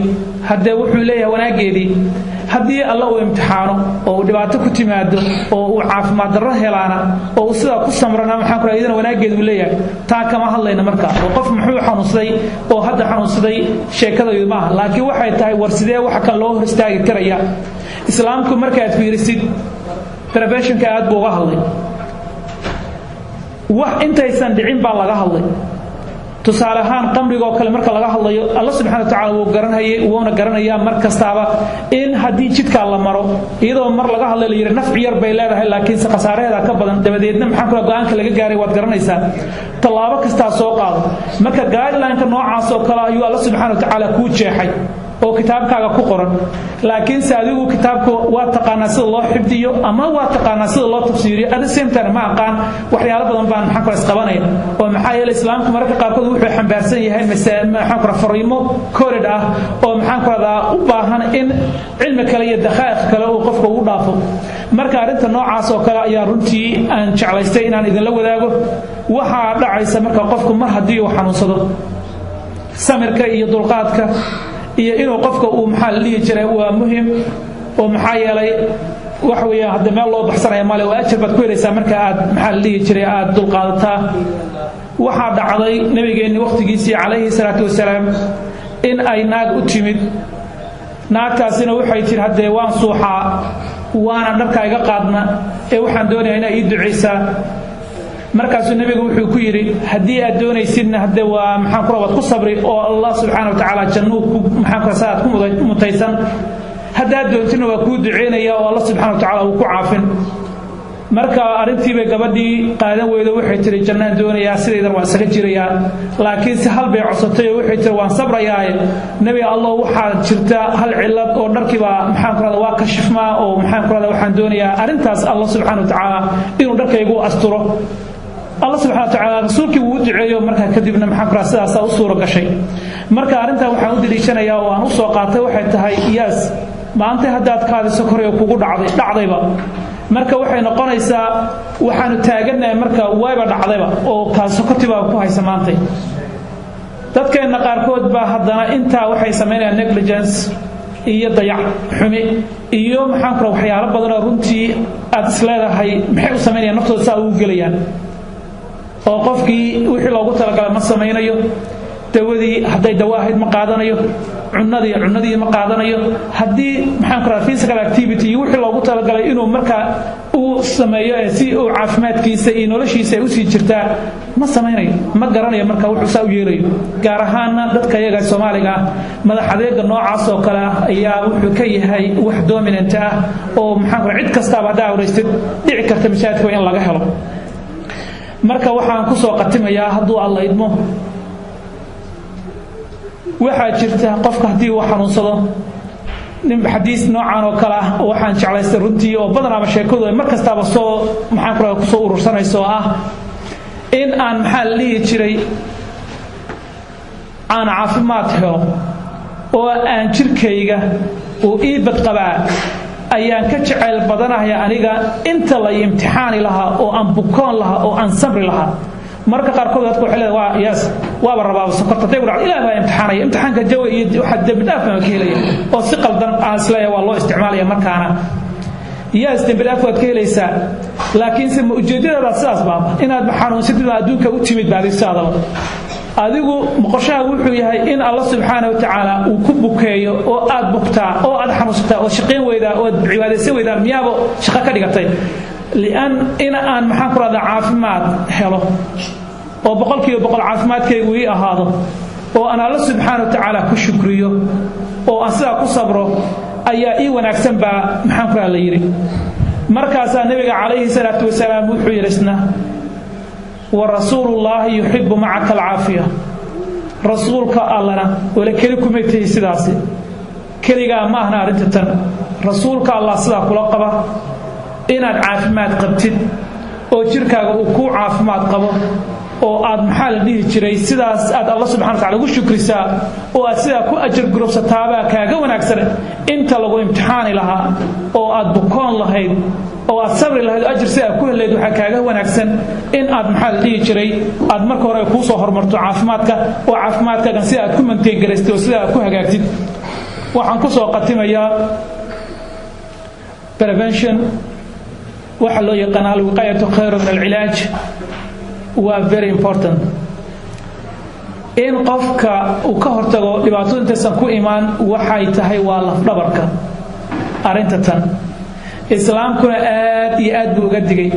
Haddee wuxuu leeyahay wanaaggeedii. Haddii Alla uu imtixaano oo uu dhibaato ku timaado oo uu caafimaad darro helaana oo uu sidaa ku samrana, maxaan ku rahdaa, iyadana wanaaggeed uu leeyahay. Taa kama hadlayna. Marka oo qof muxuu xanuunsaday oo hadda xanuunsaday sheekadaydu maaha, laakiin waxay tahay, war sidee waxa kan loo hor istaagi karaya? Islaamku markaad fiirisid preventionka aad buu uga hadlay. Wax intaysan dhicin baa laga hadlay. Tusaale ahaan, qamrigoo kale marka laga hadlayo, Alla subxana wa tacala wuu garanhayay, wuuna garanayaa mar kastaaba in haddii jidkaa la maro, iyadoo mar laga hadlay la yidhi nafci yar bay leedahay, laakiinse khasaaraheeda ka badan. Dabadeedna, maxaan kula, go-aanka laga gaaray waad garanaysaa, tallaabo kastaa soo qaado. Marka guidelineka noocaas oo kale ayuu Alla subxana wa tacaala kuu jeexay oo kitaabkaaga ku qoran. Laakiinse adigu kitaabka waa taqaanaa sida loo xifdiyo ama waa taqaanaa sida loo tafsiiriyo, at the same time ma aqaan, waxyaalo badan baan, maxaan kula, isqabanaya, oo maxaa yeelay Islaamku mararka qaarkood wuxuu xambaarsan yahay, maxaan kula, fariimo coded ah oo, maxaan ku radaa, u baahan in cilmi kale iyo daqaa'iq kale uu qofka ugu dhaafo. Marka arrinta noocaas oo kale ayaa runtii aan jeclaystay inaan idinla wadaago. Waxaa dhacaysa marka qofku mar haddii uu xanuunsado, samirka iyo dulqaadka iyo inuu qofka uu, maxaa la dhihi jiray, waa muhim, oo maxaa yeelay waxa weeyaan hadda meel loo baxsanaya male, waa ajar baad ku helaysaa marka aad, maxaa la dhihi jiray, aad dulqaadataa. Waxaa dhacday nabigeenni wakhtigiisii calayhi salaatu wasalaam in ay naag u timid. Naagtaasina waxay tiri, haddee waan suuxaa, waana dharka iga qaadna, ee waxaan doonayaa inaa ii ducaysaa. Markaasuu nebigu wuxuu ku yidhi, haddii aad doonaysidna hadde waa, maxaan kura, waad ku sabri oo Allah subxaana wa tacaala jannuu ku, maxaan kura, saaad ku mutaysan. Haddaad doontidna waa kuu duceynaya oo Allah subxana wa tacala uu ku caafin. Marka arrintii bay gabadhii qaadan weydo. Waxay tiri, jannaan doonayaa, sidaydan waa isaga jirayaa. Laakiin si hal bay codsatay oo waxay tiri, waan sabrayaaye, Nebi Allah, waxaa jirta hal cillad oo dharkiibaa, maxaan ku rahda, waa kashifmaa, oo, maxaan ku rahda, waxaan doonayaa arrintaas Allah subxana wa tacaala inuu dharkaygu asturo. Allah subxana wa tacaala rasuulkii wuu u duceeyo. Markaa kadibna, maxaan ku rahda, sidaasaa u suuro gashay. Marka arrintan waxaan u daliishanayaa oo aan u soo qaatay waxay tahay, yaas maanta haddaad kaadiso korayo kugu dhacday, dhacdayba. Marka waxay noqonaysaa waxaanu taagannahay marka wayba dhacdayba oo kaasokortibaa ku haysa maantay. Dadkeenna qaarkood baa haddana intaa waxay samaynayaan negligence iyo dayac xumi iyo, maxaan kura, waxyaalo badanoo runtii aad isleedahay maxay u samaynayaan naftooda saa ugu gelayaan, oo qofkii wixii loogu talagalay ma samaynayo, dawadii hadday dawo ahayd ma qaadanayo, cunadii ma qaadanayo, haddii, maxaan ku rahaa, physical activity iyo wixii loogu talagalay inuu markaa uu sameeyo ee si uu caafimaadkiisa iyo noloshiisa ay usii jirtaa ma samaynayo, ma garanayo. Marka wuxuu saa u yeelayo, gaar ahaana dadka iyaga Soomaaliga ah, madax adeega noocaas oo kale ah ayaa wuxuu ka yahay wax dominant ah, oo, maxaan ku, cid kastaaba haddaa wareystid dhici karta masaajidka in laga helo. Marka waxaan ku soo qatimayaa, hadduu Alla idmo, waxaa jirta qofka haddii uu xanuunsado nin xadiis noocan oo kale ah waxaan jeclaystay runtii, oo badanaaba sheekadu ay mar kastaaba soo, maxaan ku rahaa, kusoo urursanayso, oo ah in aan, maxaa la dhihi jiray, aan caafimaad helo oo aan jirkayga uu ii badqabaa. Ayaan ka jeceyl badanahay aniga inta la imtixaani lahaa oo aan bukoon lahaa oo aan samri lahaa. Marka qaarkood dadku waxay leedahay, waa yes, waaba rabaa sokorta haday ku dhacdo, Ilaah baa imtixaanaya, imtixaanka jawi iyo waxa dembi dhaaf baan ka helaya, oo si qaldan aan isleeyahay waa loo isticmaalaya. Markaana yes, dembi dhaaf waad ka helaysaa, laakiinse ma ujeedadaada sidaas baaba inaad xanuunsatid baa adduunka u timid baadi sidaadaba? Adigu qorshaha wuxuu yahay in Alla subxaana wa tacaala uu ku bukeeyo oo aad bugtaa oo aad xanuunsataa oo shaqayn weydaa oo aad cibaadaysan weydaa, miyaaba shaqo ka dhigatay? Lian in aan, maxaan ku rahdaa, caafimaad helo oo 100% caafimaadkaygu ii ahaado oo aan Alla subxaana wa tacaala ku shukriyo oo aan sidaa ku sabro ayaa ii wanaagsan baa, maxaan ku rahda, la yidhi. Markaasaa Nebiga calayhi salaatu wasalaam wuxuu yidhi isna: "Wa rasuulullaahi yuxibu macaka alcaafiya." Rasuulka Allana wala keli kumay tihi sidaasi, keligaa ma ahna arrinta tan. Rasuulka Allah sidaa kula qaba inaad caafimaad qabtid oo jirkaaga uu kuu caafimaad qabo oo aad, maxaa la dhihi jiray, sidaas aad Alla subxana wa tacala ugu shukrisaa oo aad sidaa ku ajar gurubsataabaa kaaga wanaagsan inta lagu imtixaani lahaa oo aad bukoon lahayd oo aad sabri lahayd oo ajir sidaa ku helayd. Waxaa kaaga wanaagsan in aad, maxaa la dhihi jiray, aad marka hore kuu soo horumarto caafimaadka oo caafimaadkaagan sida aad ku maintain garaystid oo sida aad ku hagaagtid. Waxaan ku soo qatimayaa prevention. Waxa loo yaqaana alwiqaayatu khayru min alcilaaj waa very important in qofka uu ka hortago dhibaatada intaysan ku imaan. Waxay tahay waa lafdhabarka arrinta tan. Islaamkuna aad iyo aad buu uga digay.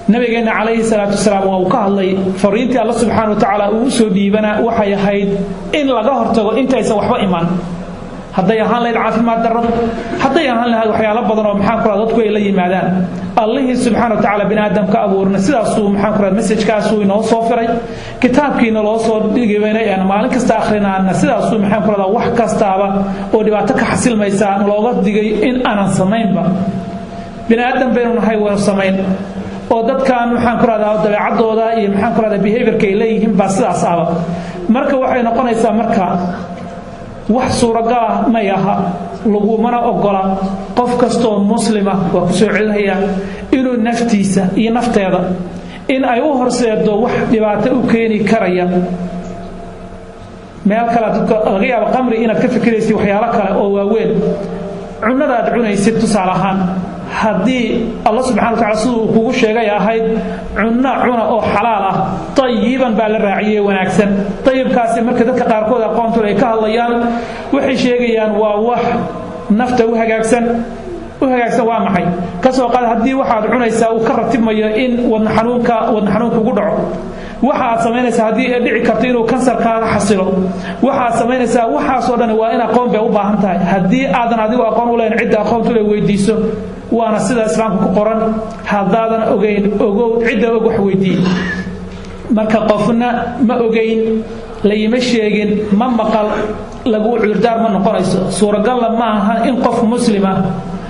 Nabigeenna calayhi salaatu wasalaam waa uu ka hadlay. Fariintii Alla subxaana wa tacaala uu usoo dhiibana waxay ahayd in laga hortago intaysan waxba imaan, hadday ahaan lahayd caafimaad darro, hadday ahaan lahayd waxyaalo badan oo, maxaan ku raha, dadku ay la yimaadaan. Allihii subxana wa tacala bini aadamka abuurna sidaasuu, maxaan ku raha, message-kaasuu inoo soo firay. Kitaabkiina loo soo dhigibaynay aan maalin kasta akhrinaana sidaasuu, maxaan ku rahdaa, wax kastaaba oo dhibaato ka xasilmaysa looga digay in aanan samaynba. Bini aadam baynu nahay, waynu samayn oo dadkan, maxaan ku rahdaa, dabeecadooda iyo, maxaan ku rahdaa, behavior-ka ay leeyihiin baa sidaas aba. Marka waxay noqonaysaa marka wax suuragal ah may aha, lagumana ogola qof kastoo muslima, waa ku soo celinaya, inuu naftiisa iyo nafteeda in ay u horseedo wax dhibaato u keeni karaya. Meel kale dadka laga yaabo qamri inaad ka fikiraysid, waxyaalo kale oo waaweyn, cunnada aad cunaysid tusaale ahaan, haddii Alla subxana wa tacala siduu uu kugu sheegay ahayd cunno cuna oo xalaal ah, tayiban baa la raaciyey, wanaagsan. Tayibkaasi marka dadka qaarkood aqoontooda ay ka hadlayaan, waxay sheegayaan waa wax nafta u hagaagsan. U hagaagsan waa maxay? Kasoo qaad haddii waxaad cunaysaa uu ka ratibmayo in wadna xanuunka, wadna xanuunka ugu dhaco, waxa aad samaynaysaa haddii ay dhici karto inuu kansar kaaga xasilo, waxa aad samaynaysaa, waxaasoo dhan waa in aqoon bay u baahan tahay. Haddii aadan adigu aqoon u lahayn, cidda aqoontu le weydiiso, waana sida Islaamka ku qoran. Haddaadan ogeyn, ogow cidda og, wax weydiiye. Marka qofna ma ogeyn, layima sheegin, ma maqal, lagu cudurdaar ma noqonayso. Suuragalna ma aha in qof muslima,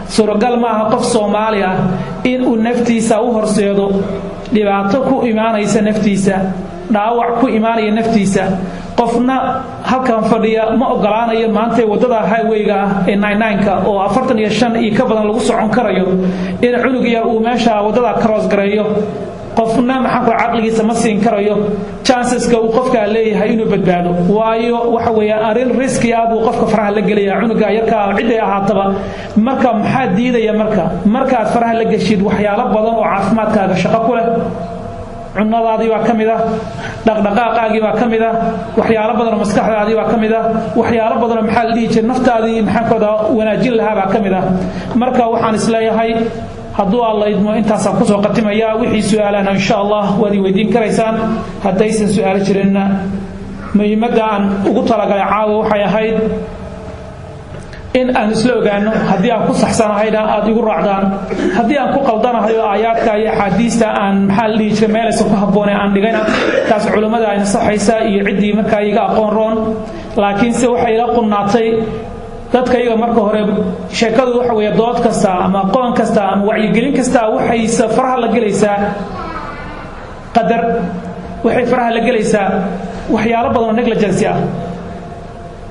suuragal ma aha qof Soomaali ah in uu naftiisa u horseedo dhibaato ku imaanaysa naftiisa, dhaawac ku imaanaya naftiisa. Qofna halkan fadhiya ma ogolaanayo maanta waddada highway-ga ah ee 99-ka oo 45 iyo ka badan lagu socon karayo in cunug yar uu meesha waddada cross gareeyo. Qofna, maxaan ku, caqligiisa ma siin karayo chances-ka uu qofkaa leeyahay inuu badbaado, waayo waxa weeyaan arrin risk ah buu qofka faraha la gelaya, cunuga yarkaa, cidday ahaataba. Marka maxaa diidaya marka markaad faraha la geshid waxyaalo badan oo caafimaadkaaga shaqo ku leh? Cunadaadii baa ka mid ah, dhaqdhaqaaqaagii baa ka mid ah, waxyaalo badan oo maskaxdaadii baa ka mid ah, waxyaalo badan oo, maxaa la dhihi jiray, naftaadii, maxaan ku radaa, wanaajin lahaa baa ka mid ah. Marka waxaan isleeyahay, hadduu Alla idmo, intaasaan kusoo qatimaya. Wixii su-aalana insha Allah waad i weydiin karaysaan. Haddaysan su-aalo jirinna, muhiimadda aan ugu talagalay caawa waxay ahayd in aan isla ogaano haddii aan ku saxsanahayna aad igu raacdaan, haddii aan ku qaldanahay oo aayaadka iyo axaadiista aan, maxaa la dhihi jiray, meelaysan ku habboonay aan dhigayna, taas culummada ay nasaxaysa iyo ciddii markaa iga aqoon roon. Laakiinse waxay ila qunnaatay dadka iyaga marka hore sheekadu waxa weeye dood kasta ama aqoon kasta ama wacyigelin kasta waxay faraha la gelaysaa qadar, waxay faraha la gelaysaa waxyaalo badan oo negligence ah.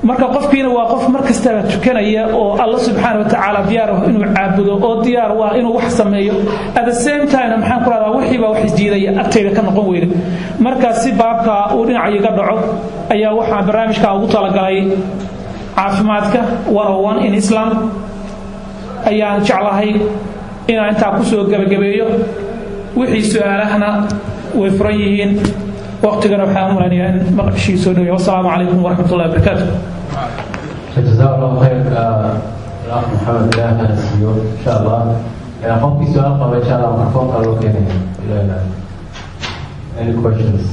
Marka qofkiina waa qof mar kastaba tukanaya oo Alla subxaana wa tacaala diyaar ah inuu caabudo oo diyaar u ah inuu wax sameeyo. At the same time, maxaan ku rahdaa, wixii baa wax isdiidaya agtayda ka noqon weyda. Marka si baabka uu dhinaca iga dhaco ayaa waxaan barnaamijka ugu talagalay caafimaadka 101 in Islam. Ayaan jeclahay inaan intaa kusoo gebagabeeyo. Wixii su-aalahana way furan yihiin, waqtigana waxaan u malaynayaa in maqashii soo dhawaya. Wasalaamu calaykum waraxmat ullahi wabarakaatu. جزاه الله خير الأخ محمد، الله نسيو إن شاء الله. qofkii su-aal qaba insha Allah mikrofoonka loo keenaya. Any questions?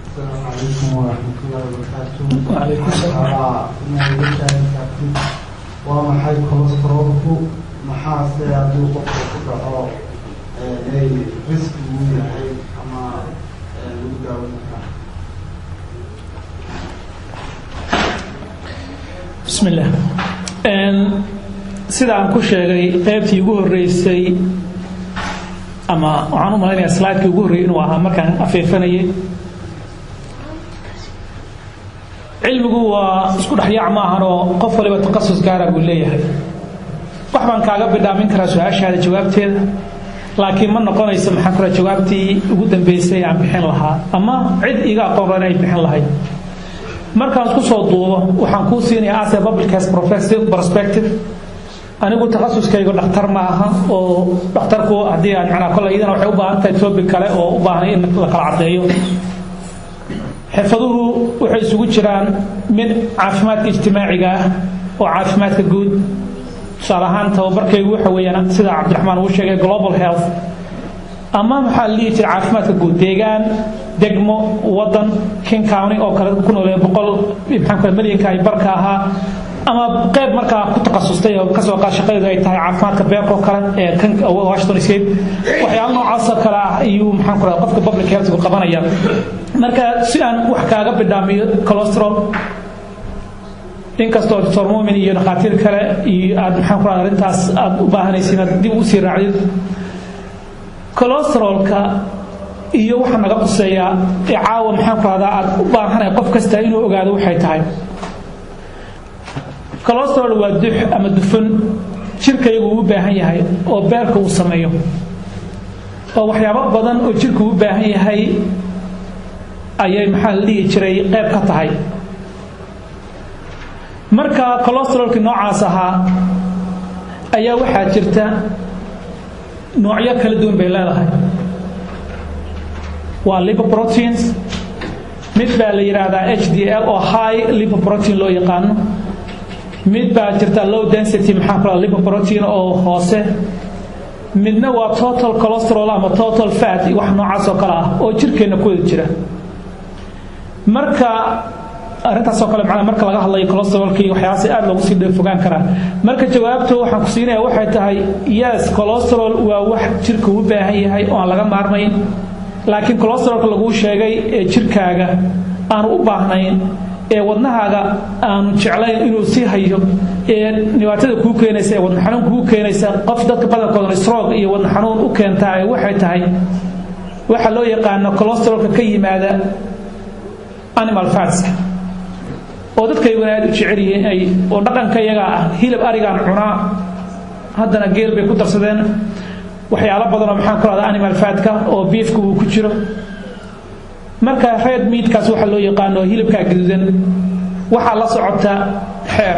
السلام عليكم ورحمة الله وبركاته. وعليكم السلام. Waa maxay cholesterolku? Maxaase hadduu qofka ku dhaco ay risk uu yahay ama lagu daaweyn karaa? Bismi illah. Sida aan ku sheegay qaybtii ugu horreysay, ama waxaan u malaynayaa slidekii ugu horreeyay inuu ahaa markaan afeefanayay, cilmigu waa isku dhexyaac ma ahan oo qof waliba takhasus gaara buu leeyahay. Wax baan kaaga bidhaamin karaa su-aashaada jawaabteeda, laakiin ma noqonayso, maxaan ku raha, jawaabtii ugu dambeysay aan bixin lahaa ama cid iga aqoon roon ay bixin lahayd. Markaan isku soo duubo, waxaan kuu siinayaa as a public health perspective. Anigu takhasuskaygu dhakhtar ma aha, oo dhakhtarku haddii aan macnaa kolley iyadana waxay u baahan tahay topic kale oo u baahan in la kala caddeeyo. Xirfaduhu waxay isugu jiraan mid caafimaadka ijtimaaciga ah oo caafimaadka guud. Tusaale ahaan, tababarkaygu waxa weeyaan, sida Cabdiraxmaan uu sheegay, global health ama maxaa la dhihi jiray, caafimaadka guud, deegaan, degmo, wadan, King County oo kale ku noolee 100, maxaan ku, milyanka ay barka ahaa, ama qayb markaa ku takhasustay oo kasoo qaad shaqadeedu ay tahay caafimaadka beerka oo kale ee kan Washington State, waxyaalo noocaas oo kale ah ayuu, maxaan ku radaa, qofka public health ku qabanaya. Marka si aan wax kaaga bidhaamiyo cholesterol, inkastoo Doctor Mumin iyo dhakhaatiir kale iyo aad, maxaan ku radaa, arrintaas aad u baahanaysa inaad dib usii raacdid, cholesterolka iyo waxa naga quseeyaa ee caawa, maxaan ku rahdaa, aad u baahanay qof kasta inuu ogaado waxay tahay: cholesterol waa dux ama dufan jirkayagu uu u baahan yahay oo beerka uu sameeyo, oo waxyaabo badan oo jirku u baahan yahay ayay, maxaa la dhihi jiray, qayb ka tahay. Marka cholesterolkii noocaas ahaa ayaa waxaa jirta noocyo kala duwan bay leedahay. Waa lipoproteins. Mid baa la yidhaahdaa HDL oo high lipoprotein loo yaqaano. Mid baa jirta low density, maxaa ku lipoprotein oo hoose. Midna waa total cholesterol ama total fat, wax noocaas oo kale ah oo jirkeenna ku wada jira. Marka arrintaas oo kale, macnaa, marka laga hadlayo cholesterolka iyo waxyaalahaas aad loogu sii fogaan karaa. Marka jawaabtu waxaan ku siinaya waxay tahay: yes, cholesterol waa wax jirka u baahan yahay oo aan laga maarmayn, laakiin cholesterolka laguu sheegay ee jirkaaga aanu u baahnayn, ee wadnahaaga aanu jeclayn inuu sii hayo, ee dhibaatada kuu keenaysa, ee wadna xanuun kuu keenaysa, qof dadka badankoodana stroke iyo wadna xanuun u keentaa, waxay tahay waxa loo yaqaano cholesterolka ka yimaada animal fats, oo dadkayguna aad u jecel yihiin ay oo dhaqanka iyaga ah hilib arigaan cunaa. Haddana geel bay ku darsadeen waxyaalo badan oo, maxaan ku rahdaa, animal fatka oo beefka uu ku jiro. Marka red meatkaas waxaa loo yaqaano hilibkaa gaduudan, waxaa la socota xeer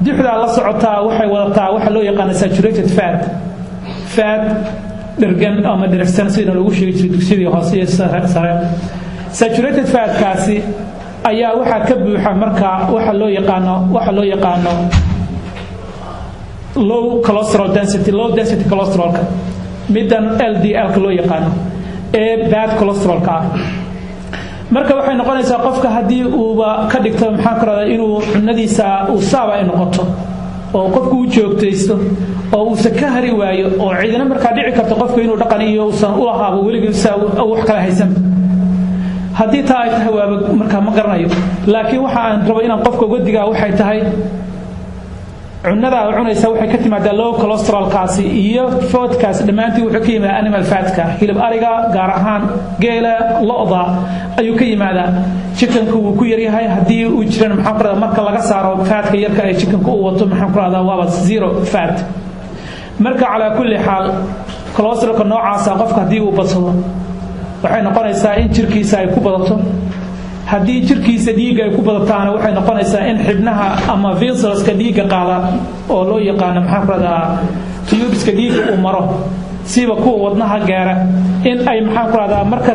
duxdaa la socotaa, waxay wadataa waxa loo yaqaano saturated fat, fat dhergan ama dheragsan, sidana loogu sheegi jiray dugsiyadii hoose iyo sare. Saturated fatkaasi ayaa waxaa ka buuxa marka waxa loo yaqaano low cholesterol density, low density cholesterolka, middan LDL-ka loo yaqaano ee bad cholesterolka ah. Marka waxay noqonaysaa qofka haddii uuba ka dhigto, maxaan ku rahdaa, inuu cunadiisa uu saaba ay noqoto oo qofku u joogtaysto oo uusan ka hari waayo, oo cidina markaa dhici karto qofku inuu dhaqan iyo uusan u lahaaba weligiisa wax kala haysan. Haddii taa ay tahay, waaba markaa ma garanayo, laakiin waxa aan rabo inaan qofka uga digaa waxay tahay Cunada aad cunaysa waxay ka timaadaa low cholesterolkaasi iyo fatkaasi dhammaantii wuxuu ka yimaadaa animal fatka, hilib ariga, gaar ahaan geela, lo'da ayuu ka yimaadaa. Chickenka wuu ku yaryahay. Haddii uu jiran, maxaan ku rahdaa, marka laga saaro fatka yarka ee chickenka uu wato, maxaan ku rahdaa, waaba zero fat. Marka calaa kulli xaal, cholesterolka noocaasa qofka haddii uu badsado, waxay noqonaysaa in jirkiisa ay ku badato. Haddii jirkiisa dhiigga ay ku badataana, waxay noqonaysaa in xibnaha ama vesselska dhiigga qaada oo loo yaqaano, maxaan ku rahdaa, tubeska dhiigga uu maro, siba kuwa wadnaha gaara, in ay, maxaan ku rahdaa, marka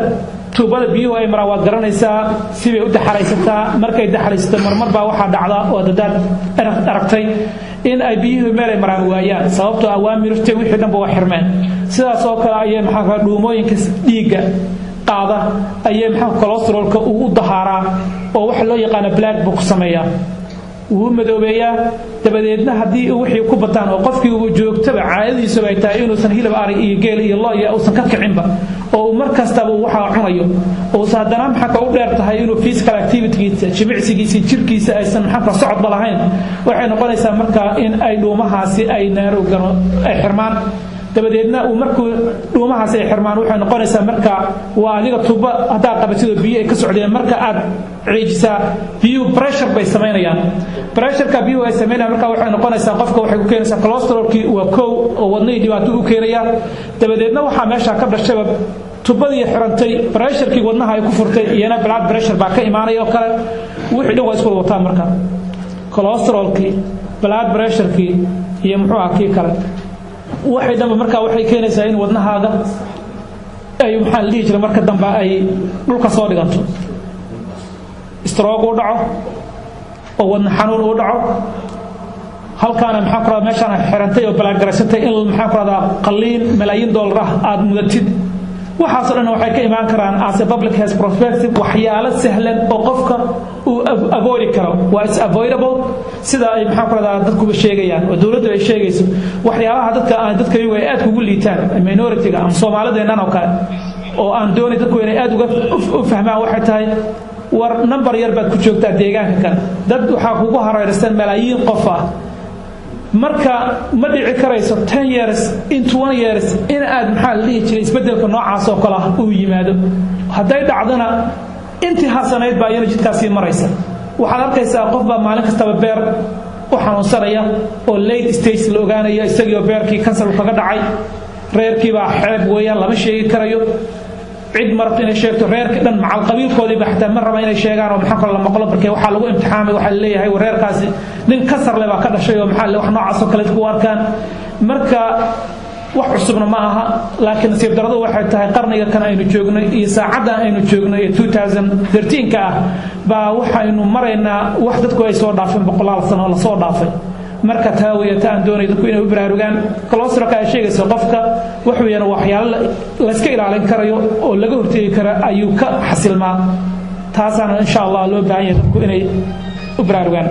tuubada biyuhu ay maraan, waad garanaysaa sibay u daxalaysataa. Markay daxalaysato, marmar baa waxaa dhacda oo dadaad aragtay in ay biyuhu meel ay maraan waayaan, sababtoo ah waa mirirtay, wixii dhanba waa xirmeen. Sidaas oo kale ayay, maxaa ku dhuumooyinka dhiigga qaada ayay, maxaa, cholesterolka uu u dahaaraa oo waxa loo yaqaano plaque buu ku sameeyaa, wuu madoobeeyaa. Dabadeedna haddii wixii ku bataan oo qofkii uu joogtaba caadadiisuba ay tahay inuusan hilib ari iyo geel iyo lo iyo uusan ka kicinba, oo uu mar kastaba waxaa cunayo, uusan haddana, maxaa ka, u dheer tahay inuu physical activitygiisa, jimicsigiisa, jirkiisa aysan, maxaa ka, socodba lahayn, waxay noqonaysaa markaa in ay dhuumahaasi ay naarowgano, ay xirmaan. Dabadeedna uu markuu dhuumahaasi ay xirmaan, waxay noqonaysaa marka waa adiga tuubo haddaad qabatid oo biyo ay ka socdeen, marka aad ciijisaa, biyuhu pressure bay samaynayaan. Pressureka biyuhu ay samaynayaan marka waxay noqonaysaa qofka waxay ku keenaysaa cholesterolkii waa kow oo wadnihii dhibaato u keenaya. Dabadeedna waxaa meesha ka dhashayba tubadii xirantay, pressurekii wadnaha ay ku furtay, iyana blood pressure baa ka imaanaya oo kale. Wixii dhan waa isku wada wataan. Marka cholesterolkii, blood pressurekii iyo muxuu ah kii kale, waxay dhanba markaa waxay keenaysaa in wadnahaaga ay, maxaa la dhihi jiray, marka dambe ay dhulka soo dhiganto, stroke uu dhaco oo wadna xanuun uu dhaco. Halkaana, maxaan ku rahdaa, meeshaan xirantay oo balaagaraysatay in, maxaan ku rahdaa, qalliin malaayiin dollar ah aada mudatid. Waxaasoo dhan waxay ka imaan karaan, as a public health perspective, waxyaalo sahlan oo qofka uu avoidi karo. Waa is avoidable, sida ay, maxaan ku rahdaa, dadkuba sheegayaan oo dowladdu ay sheegayso. Waxyaalaha dadka aan dadka iyagu ay aad kugu liitaan, minority-ga ama Soomaalideennan oo kale, oo aan doonay dadku inay aad uga u fahmaan, waxay tahay: war number yar baad ku joogtaa deegaanka kan, dad waxaa kugu hareeraysan malaayiin qof ah. Marka ma dhici karayso 10 years in 20 years in aad, maxaa la dhihi jiray, isbeddelka noocaas oo kale ah uu yimaado. Hadday dhacdona, intii hasanayd baa iyana jidkaasii maraysa. Waxaad arkaysaa qof baa maalin kastaba beer u xanuunsanaya oo late stage la ogaanaya, isagii oo beerkii kansar kaga dhacay. Reerkii baa xeeb weeyaan, lama sheegi karayo, cid ma rabto inay sheegto. Reerkii dhan macal qabiilkoodiiba xataa ma raba inay sheegaan oo maxaa kale la maqlo. Markee waxaa lagu imtixaamay, waxaa leeyahay reerkaasi nin kasar le baa ka dhashay oo maxaa wax noocaas oo kale ku arkaan. Marka wax cusubna ma aha, laakiin nasiib daradu waxay tahay qarniga kan aynu joogno iyo saacaddan aynu joogno ee 2013ka ah baa waxaynu maraynaa wax dadku ay soo dhaafeen boqolaal sano lasoo dhaafay. Marka taa weeye ta aan doonay dadku inay u baraarugaan. Cholesterolka ay sheegayso qofka wax weeyaan waxyaalo layska ilaalin karayo oo laga hortegi kara ayuu ka xasilmaa. Taasaana insha Allah loo baahan yahay dadku inay u baraarugaan.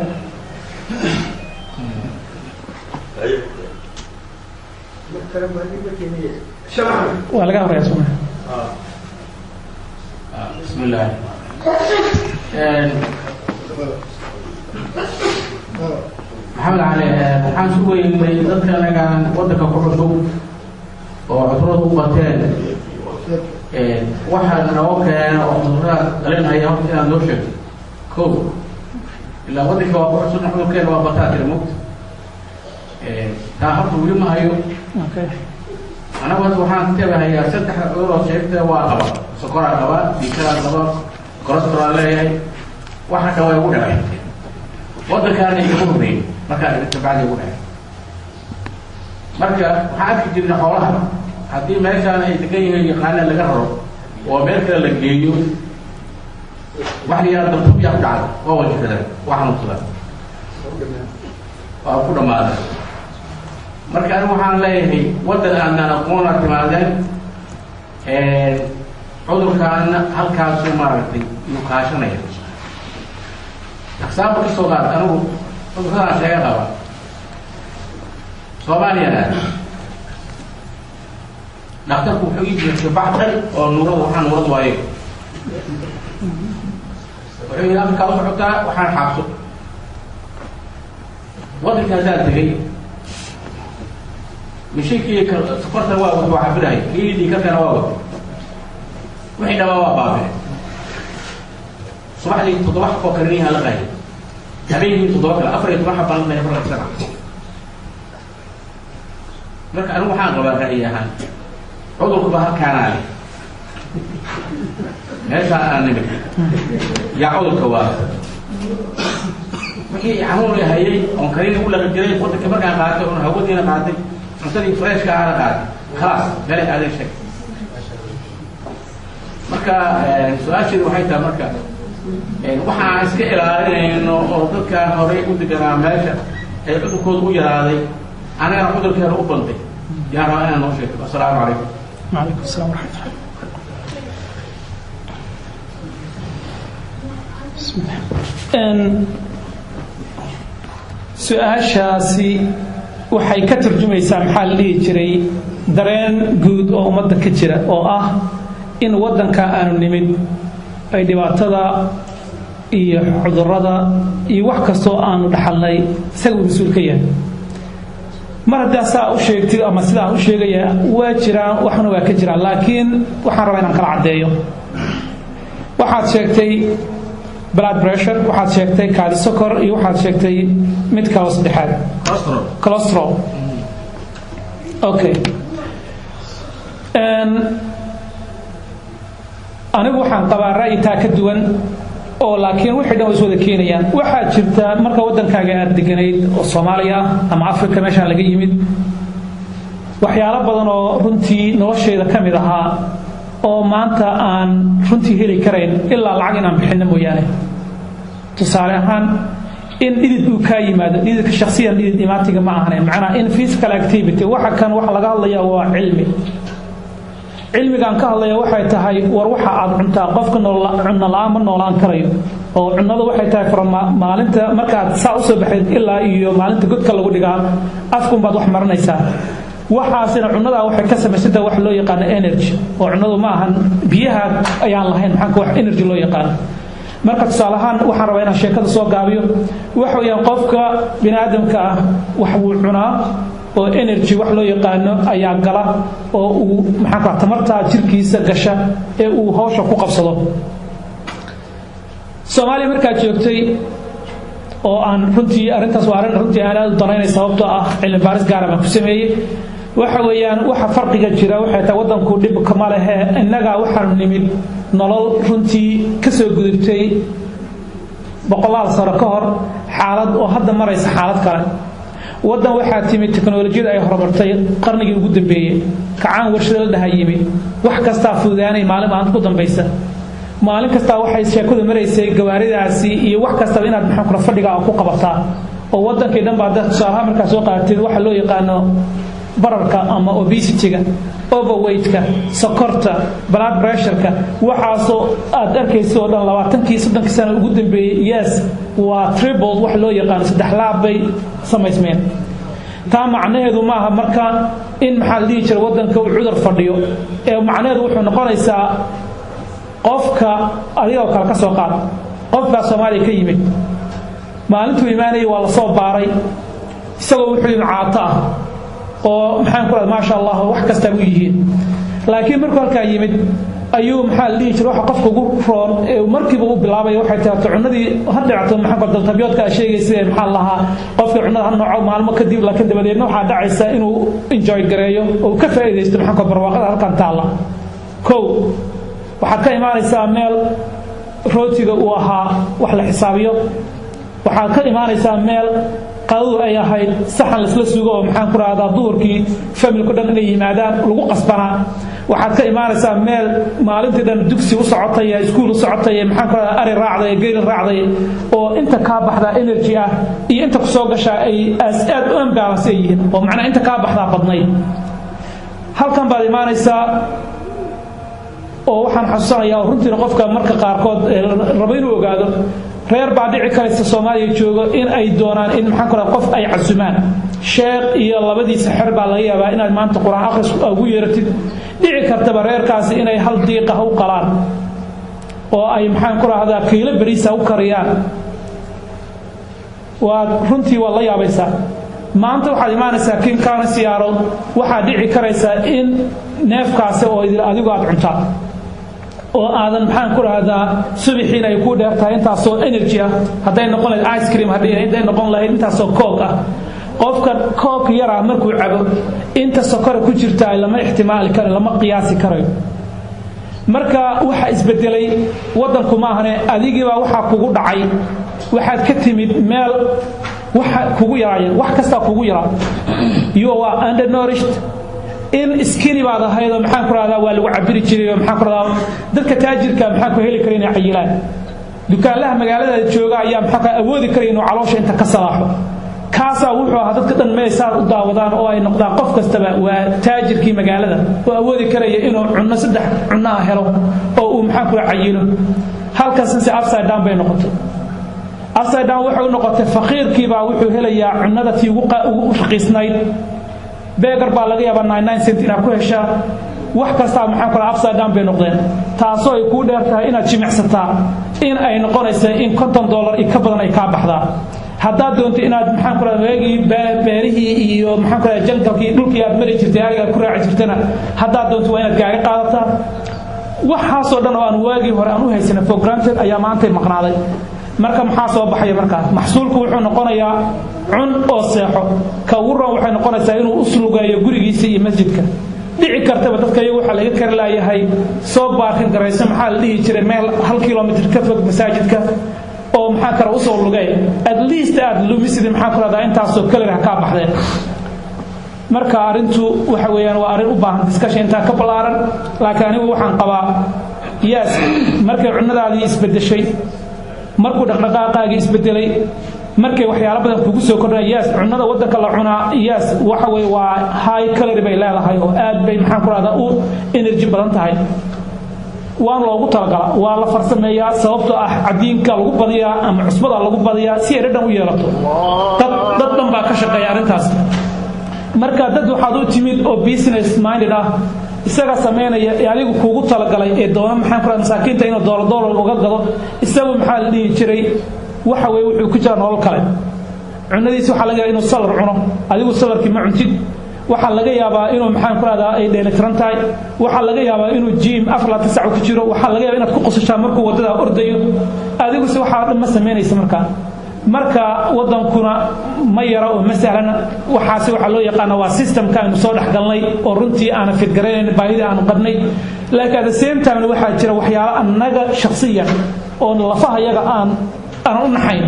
Waa laga horeeya suma. بسم الله. Maxamed Cali, waxaan sugaynay dadka anagaan waddanka ku cusub oo cuduradu u bateen, waxaa noo keena oo cudurada dhalinaya horta inaad noo sheegto ko ilaa waddanka waa ku cusubna, cudurkeena waa bataa tiri mugta. Taa horta weli ma hayo. Anagu hadda waxaan tabahayaa saddexda cudur oo sheegta waa qaba: sokoraa qaba, dhiigkaraa qaba, cholesterol leeyahay. Waxa kale waa igu dhacay waddankaana igu horreeyey markaa dhigta bacdi igu dhacay. Marka waxaan arki jirnay xoolaha haddii meeshaan ay degan yihiin yaqaana laga raro oo meel kale la geeyo, wax la yidhaha dabtubyaa ku dhacda, waa wajikadaan, waa xanuunsadaan, waa ku dhammaadeen. Marka anigu waxaan leeyahay waddan aadnaan aqoona timaadeen, cudurkaana halkaasuu maaragtay yuu kaashanaya. Example ka soo qaad, anigu cudurradaan sheega qaba Soomaaliyana dhakhtarku wuxuu ii buuxisay bac dhan oo nuurad, waxaan nuurad waaye. Wuxuu yidhi Afrikaa u socotaa, waxaan xaabso. Waddanka haddaan tegey, mishinkii sokortana waa waa cabirahay, kii dhiigkarkana waa watay, wixii dhamaa waa baabee. Subaxdii 7 xaboo kariniyaha la qaayay, habeenkii 7 kale, 14 xab baan la qaayay 4 sana. Marka anigu waxaan qabaa ra'yi ahaan, cudurkuba halkaanaa leh, meeshaa aan nimid yaa cudurka. Waa wixii xanuun hayay oon karini u laqi jiray waddanka markaan qaatay, oon hawadiina qaatay, cuntadii freshka ahana qaatay, khalaas, meelay aadeen sheeg. Marka su-aasheedu waxay tahay, marka waxaan iska ilaalinayno oo dadkaan horay u deganaa meesha ay cudurkooda u yaraaday, anagana cudurkeena u bantay, yaan rabaa inaad noo sheegto. Assalaamu calaykum. وعليكم السلام ورحمة الله. بسم الله. Su-aashaasi waxay ka turjumaysaa, maxaa la dhihi jiray, dareen guud oo ummadda ka jira oo ah in waddanka aanu nimid ay dhibaatada iyo cudurrada iyo wax kastoo aanu dhaxalnay isaga uu mas-uul ka yahay. Mar haddaa saa u sheegtid ama sidaan u sheegaya, waa jiraan, waxna waa ka jiraan, laakiin waxaan rabaa inaan kala caddeeyo. Waxaad sheegtay blood pressure, waxaad sheegtay kaadi sokor, iyo waxaad sheegtay mid kaloo saddexaad. Cholesterol. Cholesterol, okay. Anigu waxaan qabaa ra'yi taa ka duwan oo laakiin wixii dhan way is wada keenayaan. Waxaa jirta, marka waddankaaga aad deganayd oo Soomaaliya ah ama Africa meeshaan laga yimid, waxyaalo badan oo runtii nolosheeda ka mid ahaa oo maanta aan runtii heli karayn ilaa lacag inaan bixinno mooyaane. Tusaale ahaan, in dhidid uu kaa yimaado, dhididka shakhsiyan dhidid imaatiga ma ahane, macnaa in physical activity. Waxa kan waxa laga hadlaya waa cilmi. Cilmigaan ka hadlaya waxay tahay, war waxa aad cuntaa, qofka cunno la-aan ma noolaan karayo, oo cunnadu waxay tahay from maalinta markaad saa usoo baxayd ilaa iyo maalinta godka lagu dhigaa, afkunbaad wax marinaysaa. Waxaasina cunnadaa waxay ka samaysantahay wax loo yaqaano energy, oo cunnadu ma ahan biyaha ayaan lahayn, maxaanka wax energy loo yaqaano. Marka tusaale ahaan, waxaan rabaa inaan sheekada soo gaabiyo. Waxa weeyaan, qofka bini aadamka ah wax wuu cunaa oo energy wax loo yaqaano ayaa gala oo uu, maxaan ku, tamartaa jirkiisa gasha ee uu hawsha ku qabsado. Soomaaliya markaad joogtay, oo aan runtii arrintaas waa arrin runtii aan aad u danaynay, sababtoo ah cilmi baaris gaara baan ku sameeyey. Waxa weeyaan, waxa farqiga jira waxay tahay, waddanku dhib kama lehe, innaga waxaanu nimid nolol runtii ka soo gudubtay boqolaal sano ka hor xaalad oo hadda maraysa xaalad kale. Waddan waxaa timid teknolojiyada ay horumartay qarnigii ugu dambeeyey, kacaan warshada la dhaha yimid, wax kastaa fududaanay maalin maalinta ku dambaysa. Maalin kastaa waxay sheekadu maraysay gawaaridaasi iyo wax kastaba inaad, maxaan kula, fadhiga ku qabataa oo waddankii dhan baa dad. Tusaalaha markaa soo qaadatid waxa loo yaqaano bararka ama obesity-ga, overweight-ka, sokorta, blood pressure-ka, waxaasoo aad arkaysa oo dhan 20kii 30kii sano ugu dambeeyey, yes, waa triple wax loo yaqaano, saddex laab bay samaysmeen. Taa macnaheedu maaha marka in, maxaa la dhihi jira, waddanka uu cudur fadhiyo, ee macnaheedu wuxuu noqonaysaa, qofka adigoo kale ka soo qaad, qof baa Soomaaliya ka yimid. Maalintuu imaanayay waa lasoo baaray, isagoo wuxuu yimid caato ah oo, maxaan ku rahda, maasha Allah, wax kastaa u yihiin. Laakiin markuu halkaa yimid ayuu, maxaa la dhihi jira, waxa qofka ugu roon ee markiiba u bilaabaya waxay tahay cunnadii ha dhacto, maxaan ku daltabyoodka aad sheegaysa, maxaa lahaa, qofka cunnada ha noco maalmo kadib, laakiin dabadeedna waxaa dhacaysa inuu enjoy gareeyo oo uu ka faa'iidaysto, maxaan ku, barwaaqada halkan taalla. Kow, waxaad ka imaanaysaa meel rootiga uu ahaa wax la xisaabiyo. Waxaad ka imaanaysaa meel qadadu ay ahayd saxan laisla sugo oo, maxaan ku rahdaa, duhurkii familku dhan inay yimaadaan lagu qasbanaa. Waxaad ka imaanaysaa meel maalintii dhan dugsi u socotay, iskuul u socotay, maxaan ku rahdaa, ari raacday, geel raacday, oo inta kaa baxdaa energy ah iyo inta kusoo gashaa ay aad u imbalance ay yihiin, oo macnaha inta kaa baxdaa badnayd. Halkan baad imaanaysaa oo waxaan xasuusanayaa, oo runtiina qofka marka qaarkood rabo inuu ogaado, reer baa dhici karaysa Soomaaliya joogo in ay doonaan in, maxaan ku rahaa, qof ay casumaan, sheekh iyo labadiisa xer baa laga yaabaa inaad maanta Qur-aan akhris ugu yeeratid. Dhici kartaba reerkaasi inay hal diiqa u qalaan oo ay, maxaan ku rahdaa, kiilo bariisa u kariyaan. Waa runtii, waa la yaabaysaa. Maanta waxaad imaanaysaa King County, Seattle, waxaad dhici karaysaa in neefkaasi oo idil adigu aad cuntaa oo aadan, maxaan ku rahdaa, subixiina ay ku dheer tahay intaasoo energy ah, hadday noqon lahayd ice cream, hadday noqon lahayd intaasoo Coke ah. Qofka Coke yaraa markuu cabo, inta sokora ku jirta lama ixtimaali karo, lama qiyaasi karayo. Marka waxa isbedelay waddanku maahane, adigiibaa waxaa kugu dhacay. Waxaad ka timid meel waxa kugu yaraayeen, wax kastaa kugu yaraa. You are undernourished, in skinny baad ahayd oo, maxaan ku rahdaa, waa lagu cabiri jiray oo, maxaan ku rahdaa, dadka taajirka, maxaan ku heli kara inay cayilaan. Dukaanlaha magaalada jooga ayaa, maxaa ka awoodi karaya inuu caloosha inta ka salaaxo. Kaasaa wuxuu ahaa dadka dhan meel saad u daawadaan oo ay noqdaan qof kastaba waa taajirkii magaalada oo awoodi karaya inuu cunno saddex cunnaha helo oo uu, maxaan ku cayilo. Halkaasna si upside down bay noqotay. Upside down waxay u noqotay, faqiirkiibaa wuxuu helayaa cunnada tii ugu raqiisnayd. Burger baa laga yaabaa 99 cent inaad ku heshaa. Wax kastaa, maxaan ku upside down bay noqdeen, taasoo ay kuu dheer tahay inaad jimicsataa in ay noqonaysa in $50 iyo ka badan ay kaa baxdaa. Haddaad doonto inaad, maxaan ku rahda, waagii beerihii iyo, maxaan ku rahda, jungle-kii, dhulkii aad mari jirtay, ariga ku raaci jirtana, haddaad doonto waa inaad gaari qaadataa. Waxaasoo dhan oo aan waagii hore aan u haysanay for granted ayaa maantay maqnaaday. Marka maxaa soo baxaya? Markaa maxsuulku wuxuu noqonayaa cun oo seexo. Ka ugu roon waxay noqonaysaa inuu u slugeeyo gurigiisa iyo masjidka. Dhici kartaba dadka iyagu waxaa laga kari laayahay soo parking garayso, maxaa la dhihi jiray, meel 1 kilomitr ka fog masaajidka oo, maxaa kale, usoo lugay, at least aad lumisid, maxaa ku rahdaa, intaasoo calorie ha kaa baxdeen. Marka arrintu waxa weeyaan waa arrin u baahan discussion intaa ka ballaaran, laakiin anigu waxaan qabaa, yes, markay cunnadaadii isbeddeshay, markuu dhaqdhaqaaqaagii isbedelay, markay waxyaalo badan kugu soo kordhaya, yes, cunnada waddanka la cunaa, yes, waxa weye waa high calorie bay leedahay oo aad bay, maxaan ku rahdaa, u energy badan tahay. Waan loogu talagalaa, waa la farsameeyaa, sababtoo ah cadiinka lagu badiyaa ama cusbada lagu badiyaa si ay dhadhan u yeelato. Dad dhan baa ka shaqeeya arrintaas. Marka dad waxaad u timid oo business minded ah, isaga samaynaya ee adigu kuugu talagalay ee doona, maxaan ku rahdaa, masaakiinta inuu doolar doolar uga gado. Isagu, maxaa la dhihi jiray, waxa weeye wuxuu ku jiraa nolol kale. Cunadiisi waxaa laga yaabaa inuu salad cuno, adigu saladkii ma cuntid. Waxaa laga yaabaa inuu, maxaan ku rahdaa, ay dheelitiran tahay. Waxaa laga yaabaa inuu gym 24 sac ku jiro. Waxaa laga yaabaa inaad ku qosashaa markuu waddada ordayo, adiguse waxaa dhan ma samaynaysa. Marka waddankuna ma yara oo ma sahlana. Waxaase waxaa loo yaqaana waa systemka aynu soo dhex galnay oo runtii aanan fidgaraynayn baahidii aanu qabnay. Laakiin at the same time waxaa jira waxyaalo annaga shakhsiyan oo lafaha yaga aan aanan u naxayn.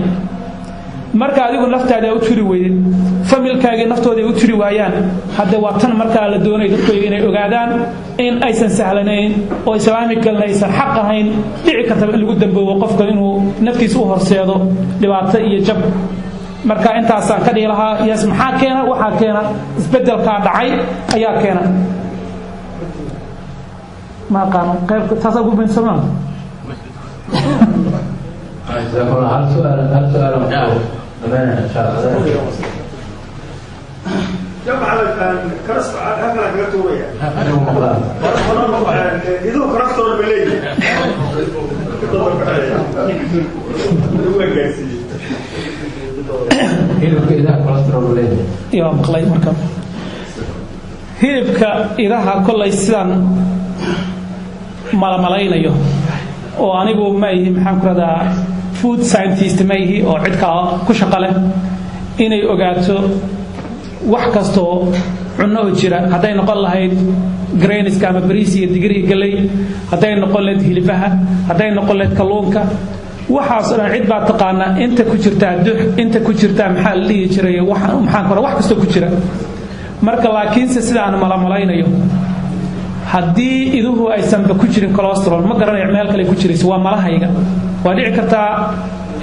Marka adigu naftaada u turi weydid, familkaagii naftooda ay u turi waayaan, hadde waa tan markaa la doonaya dadkooda inay ogaadaan in aysan sahlanayn oo islaamicalna aysan xaq ahayn. Dhici kartaba in lagu damboobo qofka inuu naftiisa u horseedo dhibaato iyo jab. Marka intaasaan ka dhihi lahaa. Yes, maxaa keena? Waxaa keena isbedelkaa dhacay ayaa keena. Ma aqaano qayb taasaa ugu bensamaan. جزاكم الله. هل سؤال، هل سؤال إن شاء الله. جمع كرس هكذا kaga tuuraya. Iduu cholesterol ba leeyihi, waa gaarsiiyey. Hilibka idaha cholesterol leeyahay? Yaa maqlay? Marka hilibka idaha kollay sidaan malamalaynayo oo anigu ma ihi, maxaan ku rahdaa, food scientist ma ihi oo cid kala ku shaqo leh inay ogaato wax kastoo cunno oo jira, hadday noqon lahayd grainska ama bariis iyo digir iyo galley, hadday noqon lahayd hilibaha, hadday noqon lahayd kalluunka, waxaasoo dhan cid baa taqaanaa inta ku jirtaa dux, inta ku jirtaa, maxaa la dhihi jiray, maxaan ku wax kastoo ku jira. Marka laakiinse sida aan malamalaynayo, haddii iduhu aysanba ku jirin cholesterol, ma garanayo meel kale ku jirayso. Waa malahayga, waa dhici kartaa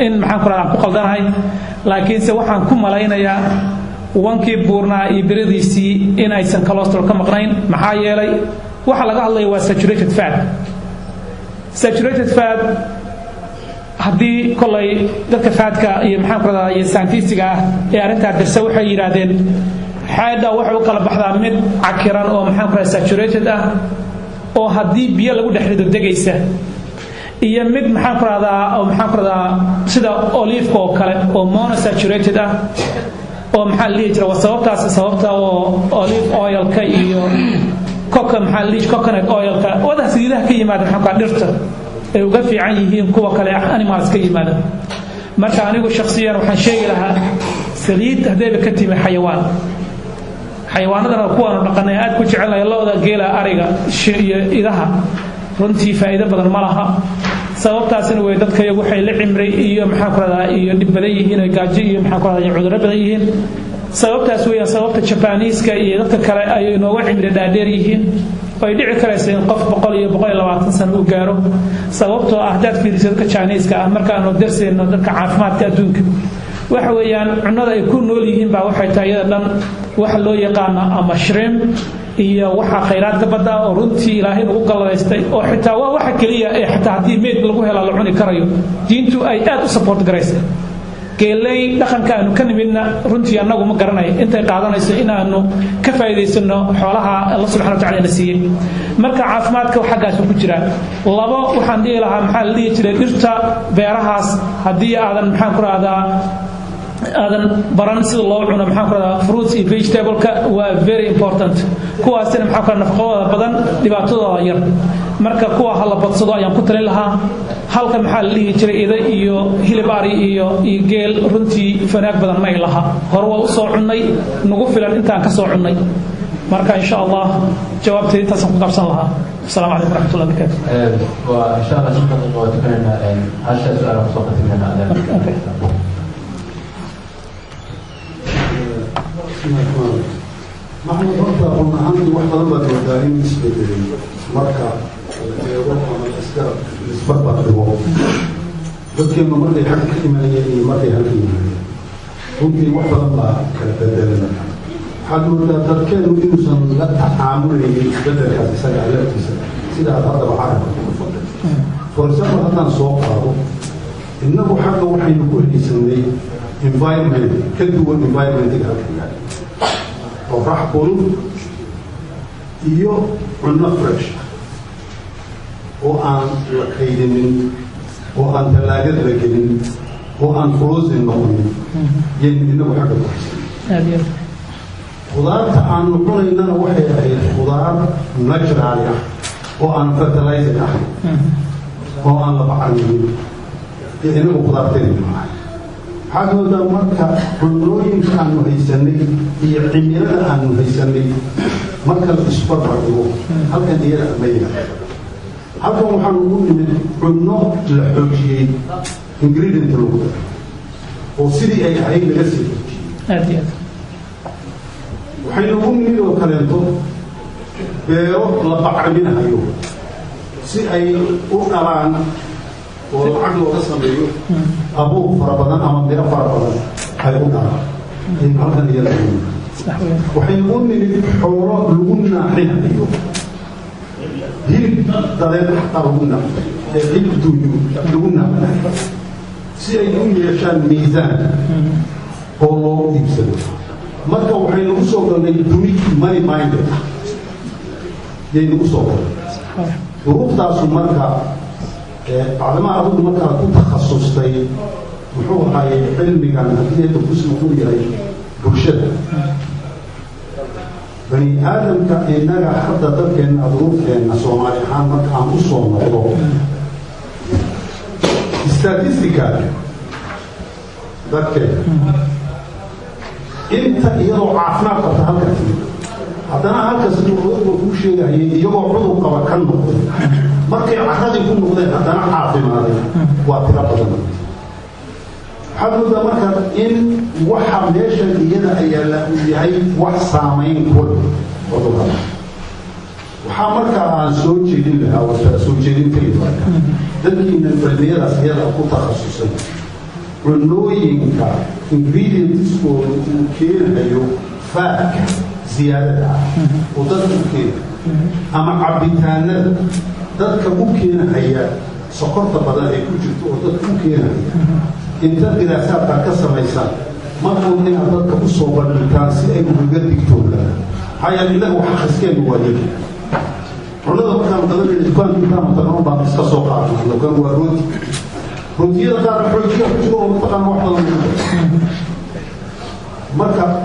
in, maxaan ku rahdaa, aan ku qaldanahay, laakiinse waxaan ku malaynayaa wankii buurnaa iyo biradiisii in aysan cholesterol ka maqnayn. Maxaa yeelay waxa laga hadlaya waa saturated fat. Saturated fat haddii kollay dadka fatka iyo, maxaan ku rahdaa, iyo scientistiga ah ee arrintaa dirsa waxay yidhaahdeen xaydha waxay u kala baxdaa mid cakiran oo, maxaan ku rahdaa, saturated ah oo haddii biyo lagu dhex rido degaysa, iyo mid, maxaan ku rahdaa, oo, maxaan ku rahdaa, Sida olive-ka oo kale oo monosaturated ah, oo maxaa la dhihi jira, waa sababtaas sababta oo olive oil-ka iyo coca, maxaa la dhihi, coconut oil-ka, wadaha saliidaha ka yimaada, maxaa ka dhirta, ay uga fiican yihiin kuwa kale animals ka yimaada. Marka anigu shakhsiyan waxaan sheegi lahaa saliid haddayba ka timi xayawaan, xayawaanadana kuwaanu dhaqanay aad ku jecelnahay, lo'da, geela, ariga iyo idaha, runtii faa'iido badan ma laha. Sababtaasina way dadka iyagu waxay la cimray iyo, maxaan ku rahdaa, iyo dhib badan yihiin oo gaajo iyo, maxaan ku rahdaa, cudurro badan yihiin. Sababtaas weeyaan sababta Jabaniiska iyo dadka kale ay inooga cimri dhaadheer yihiin oo ay dhici karaysa in qof 100 iyo 120 sano uu gaaro. Sababtoo ah haddaad fiiriso dadka Jiniiska ah, markaanu darsayno dadka caafimaadka adduunka, waxa weeyaan cunnada ay ku nool yihiin baa waxay tahay iyada dhan waxa loo yaqaano ama shrimp iyo waxa khayraadka badda oo runtii Ilaahay nagu galladaystay, oo xitaa waa waxa keliya ee xitaa haddii meyd lagu helaa la cuni karayo, diintu ay aad u support garaysa. Geeley dhaqanka aanu ka nimidna runtii annagu ma garanayo intay qaadanayso inaanu ka faa'iidaysano xoolaha Alla subxana wa tacala na siiyey. Marka caafimaadka xaggaas ku jiraa. Labo, waxaan dhihi lahaa, maxaa la dhihi jiray, dhirta beerahaas haddii aadan, maxaan ku rahdaa, aadan baran sida loo cuno, maxaan ku rahdaa, fruits iyo vegetable-ka waa very important. Kuwaasina, maxaa ku rahdaa, nafaqadooda badan, dhibaatadooda yar. Marka kuwa ha la badsado ayaan ku talin lahaa. Halka, maxaa la dhihi jiray, ida iyo hilib ari iyo geel runtii fanaag badan ma ay laha. Hore waa u soo cunnay, nagu filan intaan ka soo cunnay. Marka insha Allah jawaabteeda intaasaan ku qabsan lahaa. Asalaamu calaykum waraxmatullahi wabarakaatu. Waa insha Allah 5 daqiiqo waa tukanaynaa, hasha su-aal kusoo khatiminayna. Okay. Maxamed, horta run ahaantii wax badan baad moodaa in isbedelay marka la eego ama la iska isbarbar dhigo dadkeenu markay xagga ka imanayeen iyo markay halka yimaadeen. Runtii wax badan baa kala bedelay. Marka waxaad moodaa dadkeenu inuusan la tacaamulaynin isbedelkaas isaga laftiisa, sida aad haddaba carabka ku dhufatay. For example, haddaan soo qaado, innagu xagga waxaynu ku haysanay environment ka duwan environment-iga halka yaala, qorax kulul iyo cunno fresh oo aan la kaydinin, oo aan tallaagad la gelin, oo aan frozen noqonin yaynu inagu xagga ku haysanay. Aad iyo aad. Khudaarta aanu cunaynana waxay ahayd khudaar natural ah oo aan fertilizer ahayn, oo aan la bacrimin iyo inagu khudaarteenu maaha. Waxaad moodaa marka cunooyinka aanu haysanay iyo cimilada aanu haysanay marka la isbarbar dhigo, halkan iyada ma yaal. Halkan waxaan ugu nimid cunno la xoojiyey, ingredient lagu daray oo sidii ay ahayd laga sii xoojiyey. Aad iyo aad. Waxaynu ugu nimid oo kaleento beero la bacriminahayo si ay u dhalaan oo lacag looga sameeyo, abuur fara badan ama miro fara badan ay u dhalaan aynu halkan iyada ugu nimid. Sax weeyaan. Waxaynu u nimid xoolo lagu naaxinayo, hilib dadeed xataa lagu naaxinayo, ee hilib duunyo lagu naaxinayo si ay u yeeshaan miisaan oo loo iibsado. Marka waxaynu u soo galnay duni money minded ah yaynu u soo galnay duruuftaasu. Marka bacdamaa adigu markaad ku takhasustay, muxuu ahaaye, cilmigan, haddii eedda kus muxuu yahay bulshada bani aadamka, innaga hadda dalkeenna, duruufkeenna Soomaali ahaan, marka aan u soo noqdo statistical dadkeena, inta iyadoo caafimaad qabta halka timid, haddana halka siduu odayga kuu sheegahayay, iyagoo cudur qaba ka noqday, markay carradii ku noqdeen haddana caafimaaday, waa tiro badan. Waxaad moodaa marka in waxa meeshan iyada ayaa uu yahay wax saamayn ku leh cudurrada. Waxaa markaa aan soo jeedin lahaa, waa soo jeedintaydu, marka dadkiina cilmiyadaas iyada ku takhasusay, cunooyinka ingredients-kooda uu keenayo fat-ka ziyaadada ah oo dadka u keenayo, ama cabitaanada dadka u keenahaya sokorta badan ay ku jirto oo dadka u keenahaya, inta diraasaadka ka samaysaan markuun inaad dadka u soo bandhigtaan si ay ugaga digtoonaan. Maxaa yeele innaga wax akhriskeenu waa yari. Cunada markaan qadanayna, dukaanka intaanu tagno baan iska soo qaadna. Kan waa rooti, rootiyada qaarna xoojiya ku jira.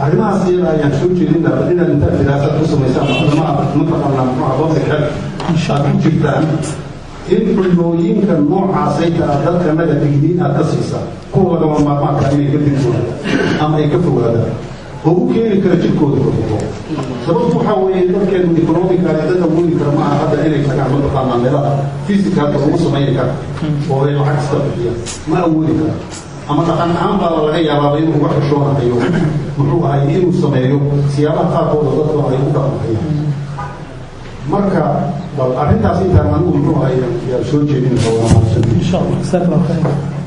Arrimahaas iyada ayaan soo jeedin lahaa, bal inaad intaad diraasad ku samaysaan, ma mataqaanaa, muxuu public health aad ku jirtaan, in cunnooyinka noocaasayta aad dadkanaga digniin aad ka siisaa, kuwa lagama maarmaanka inay ka digtoonaan ama ay ka fogaadaan oo u keeni kara jirkooda cudurro. Sababtu waxaa weeye, dadkeenu economically dad awoodi kara ma aha hadda inay tagaan, mataqaanaa, meelaha physicalka lagu samayn kara oo ay lacag iska bixiyaan, ma awoodi kara, ama dhaqan ahaan baa laga yaabaaba inuu uga xishoonahayo, muxuu ahay, inuu sameeyo siyaabaha qaarkooda dadku ay u dhaqmahayaan. Marka bal arrintaas intaan anigu, muxuu ahay, yaan soo jeedin rabaa. Insha Allah, jazaak Allah khayr.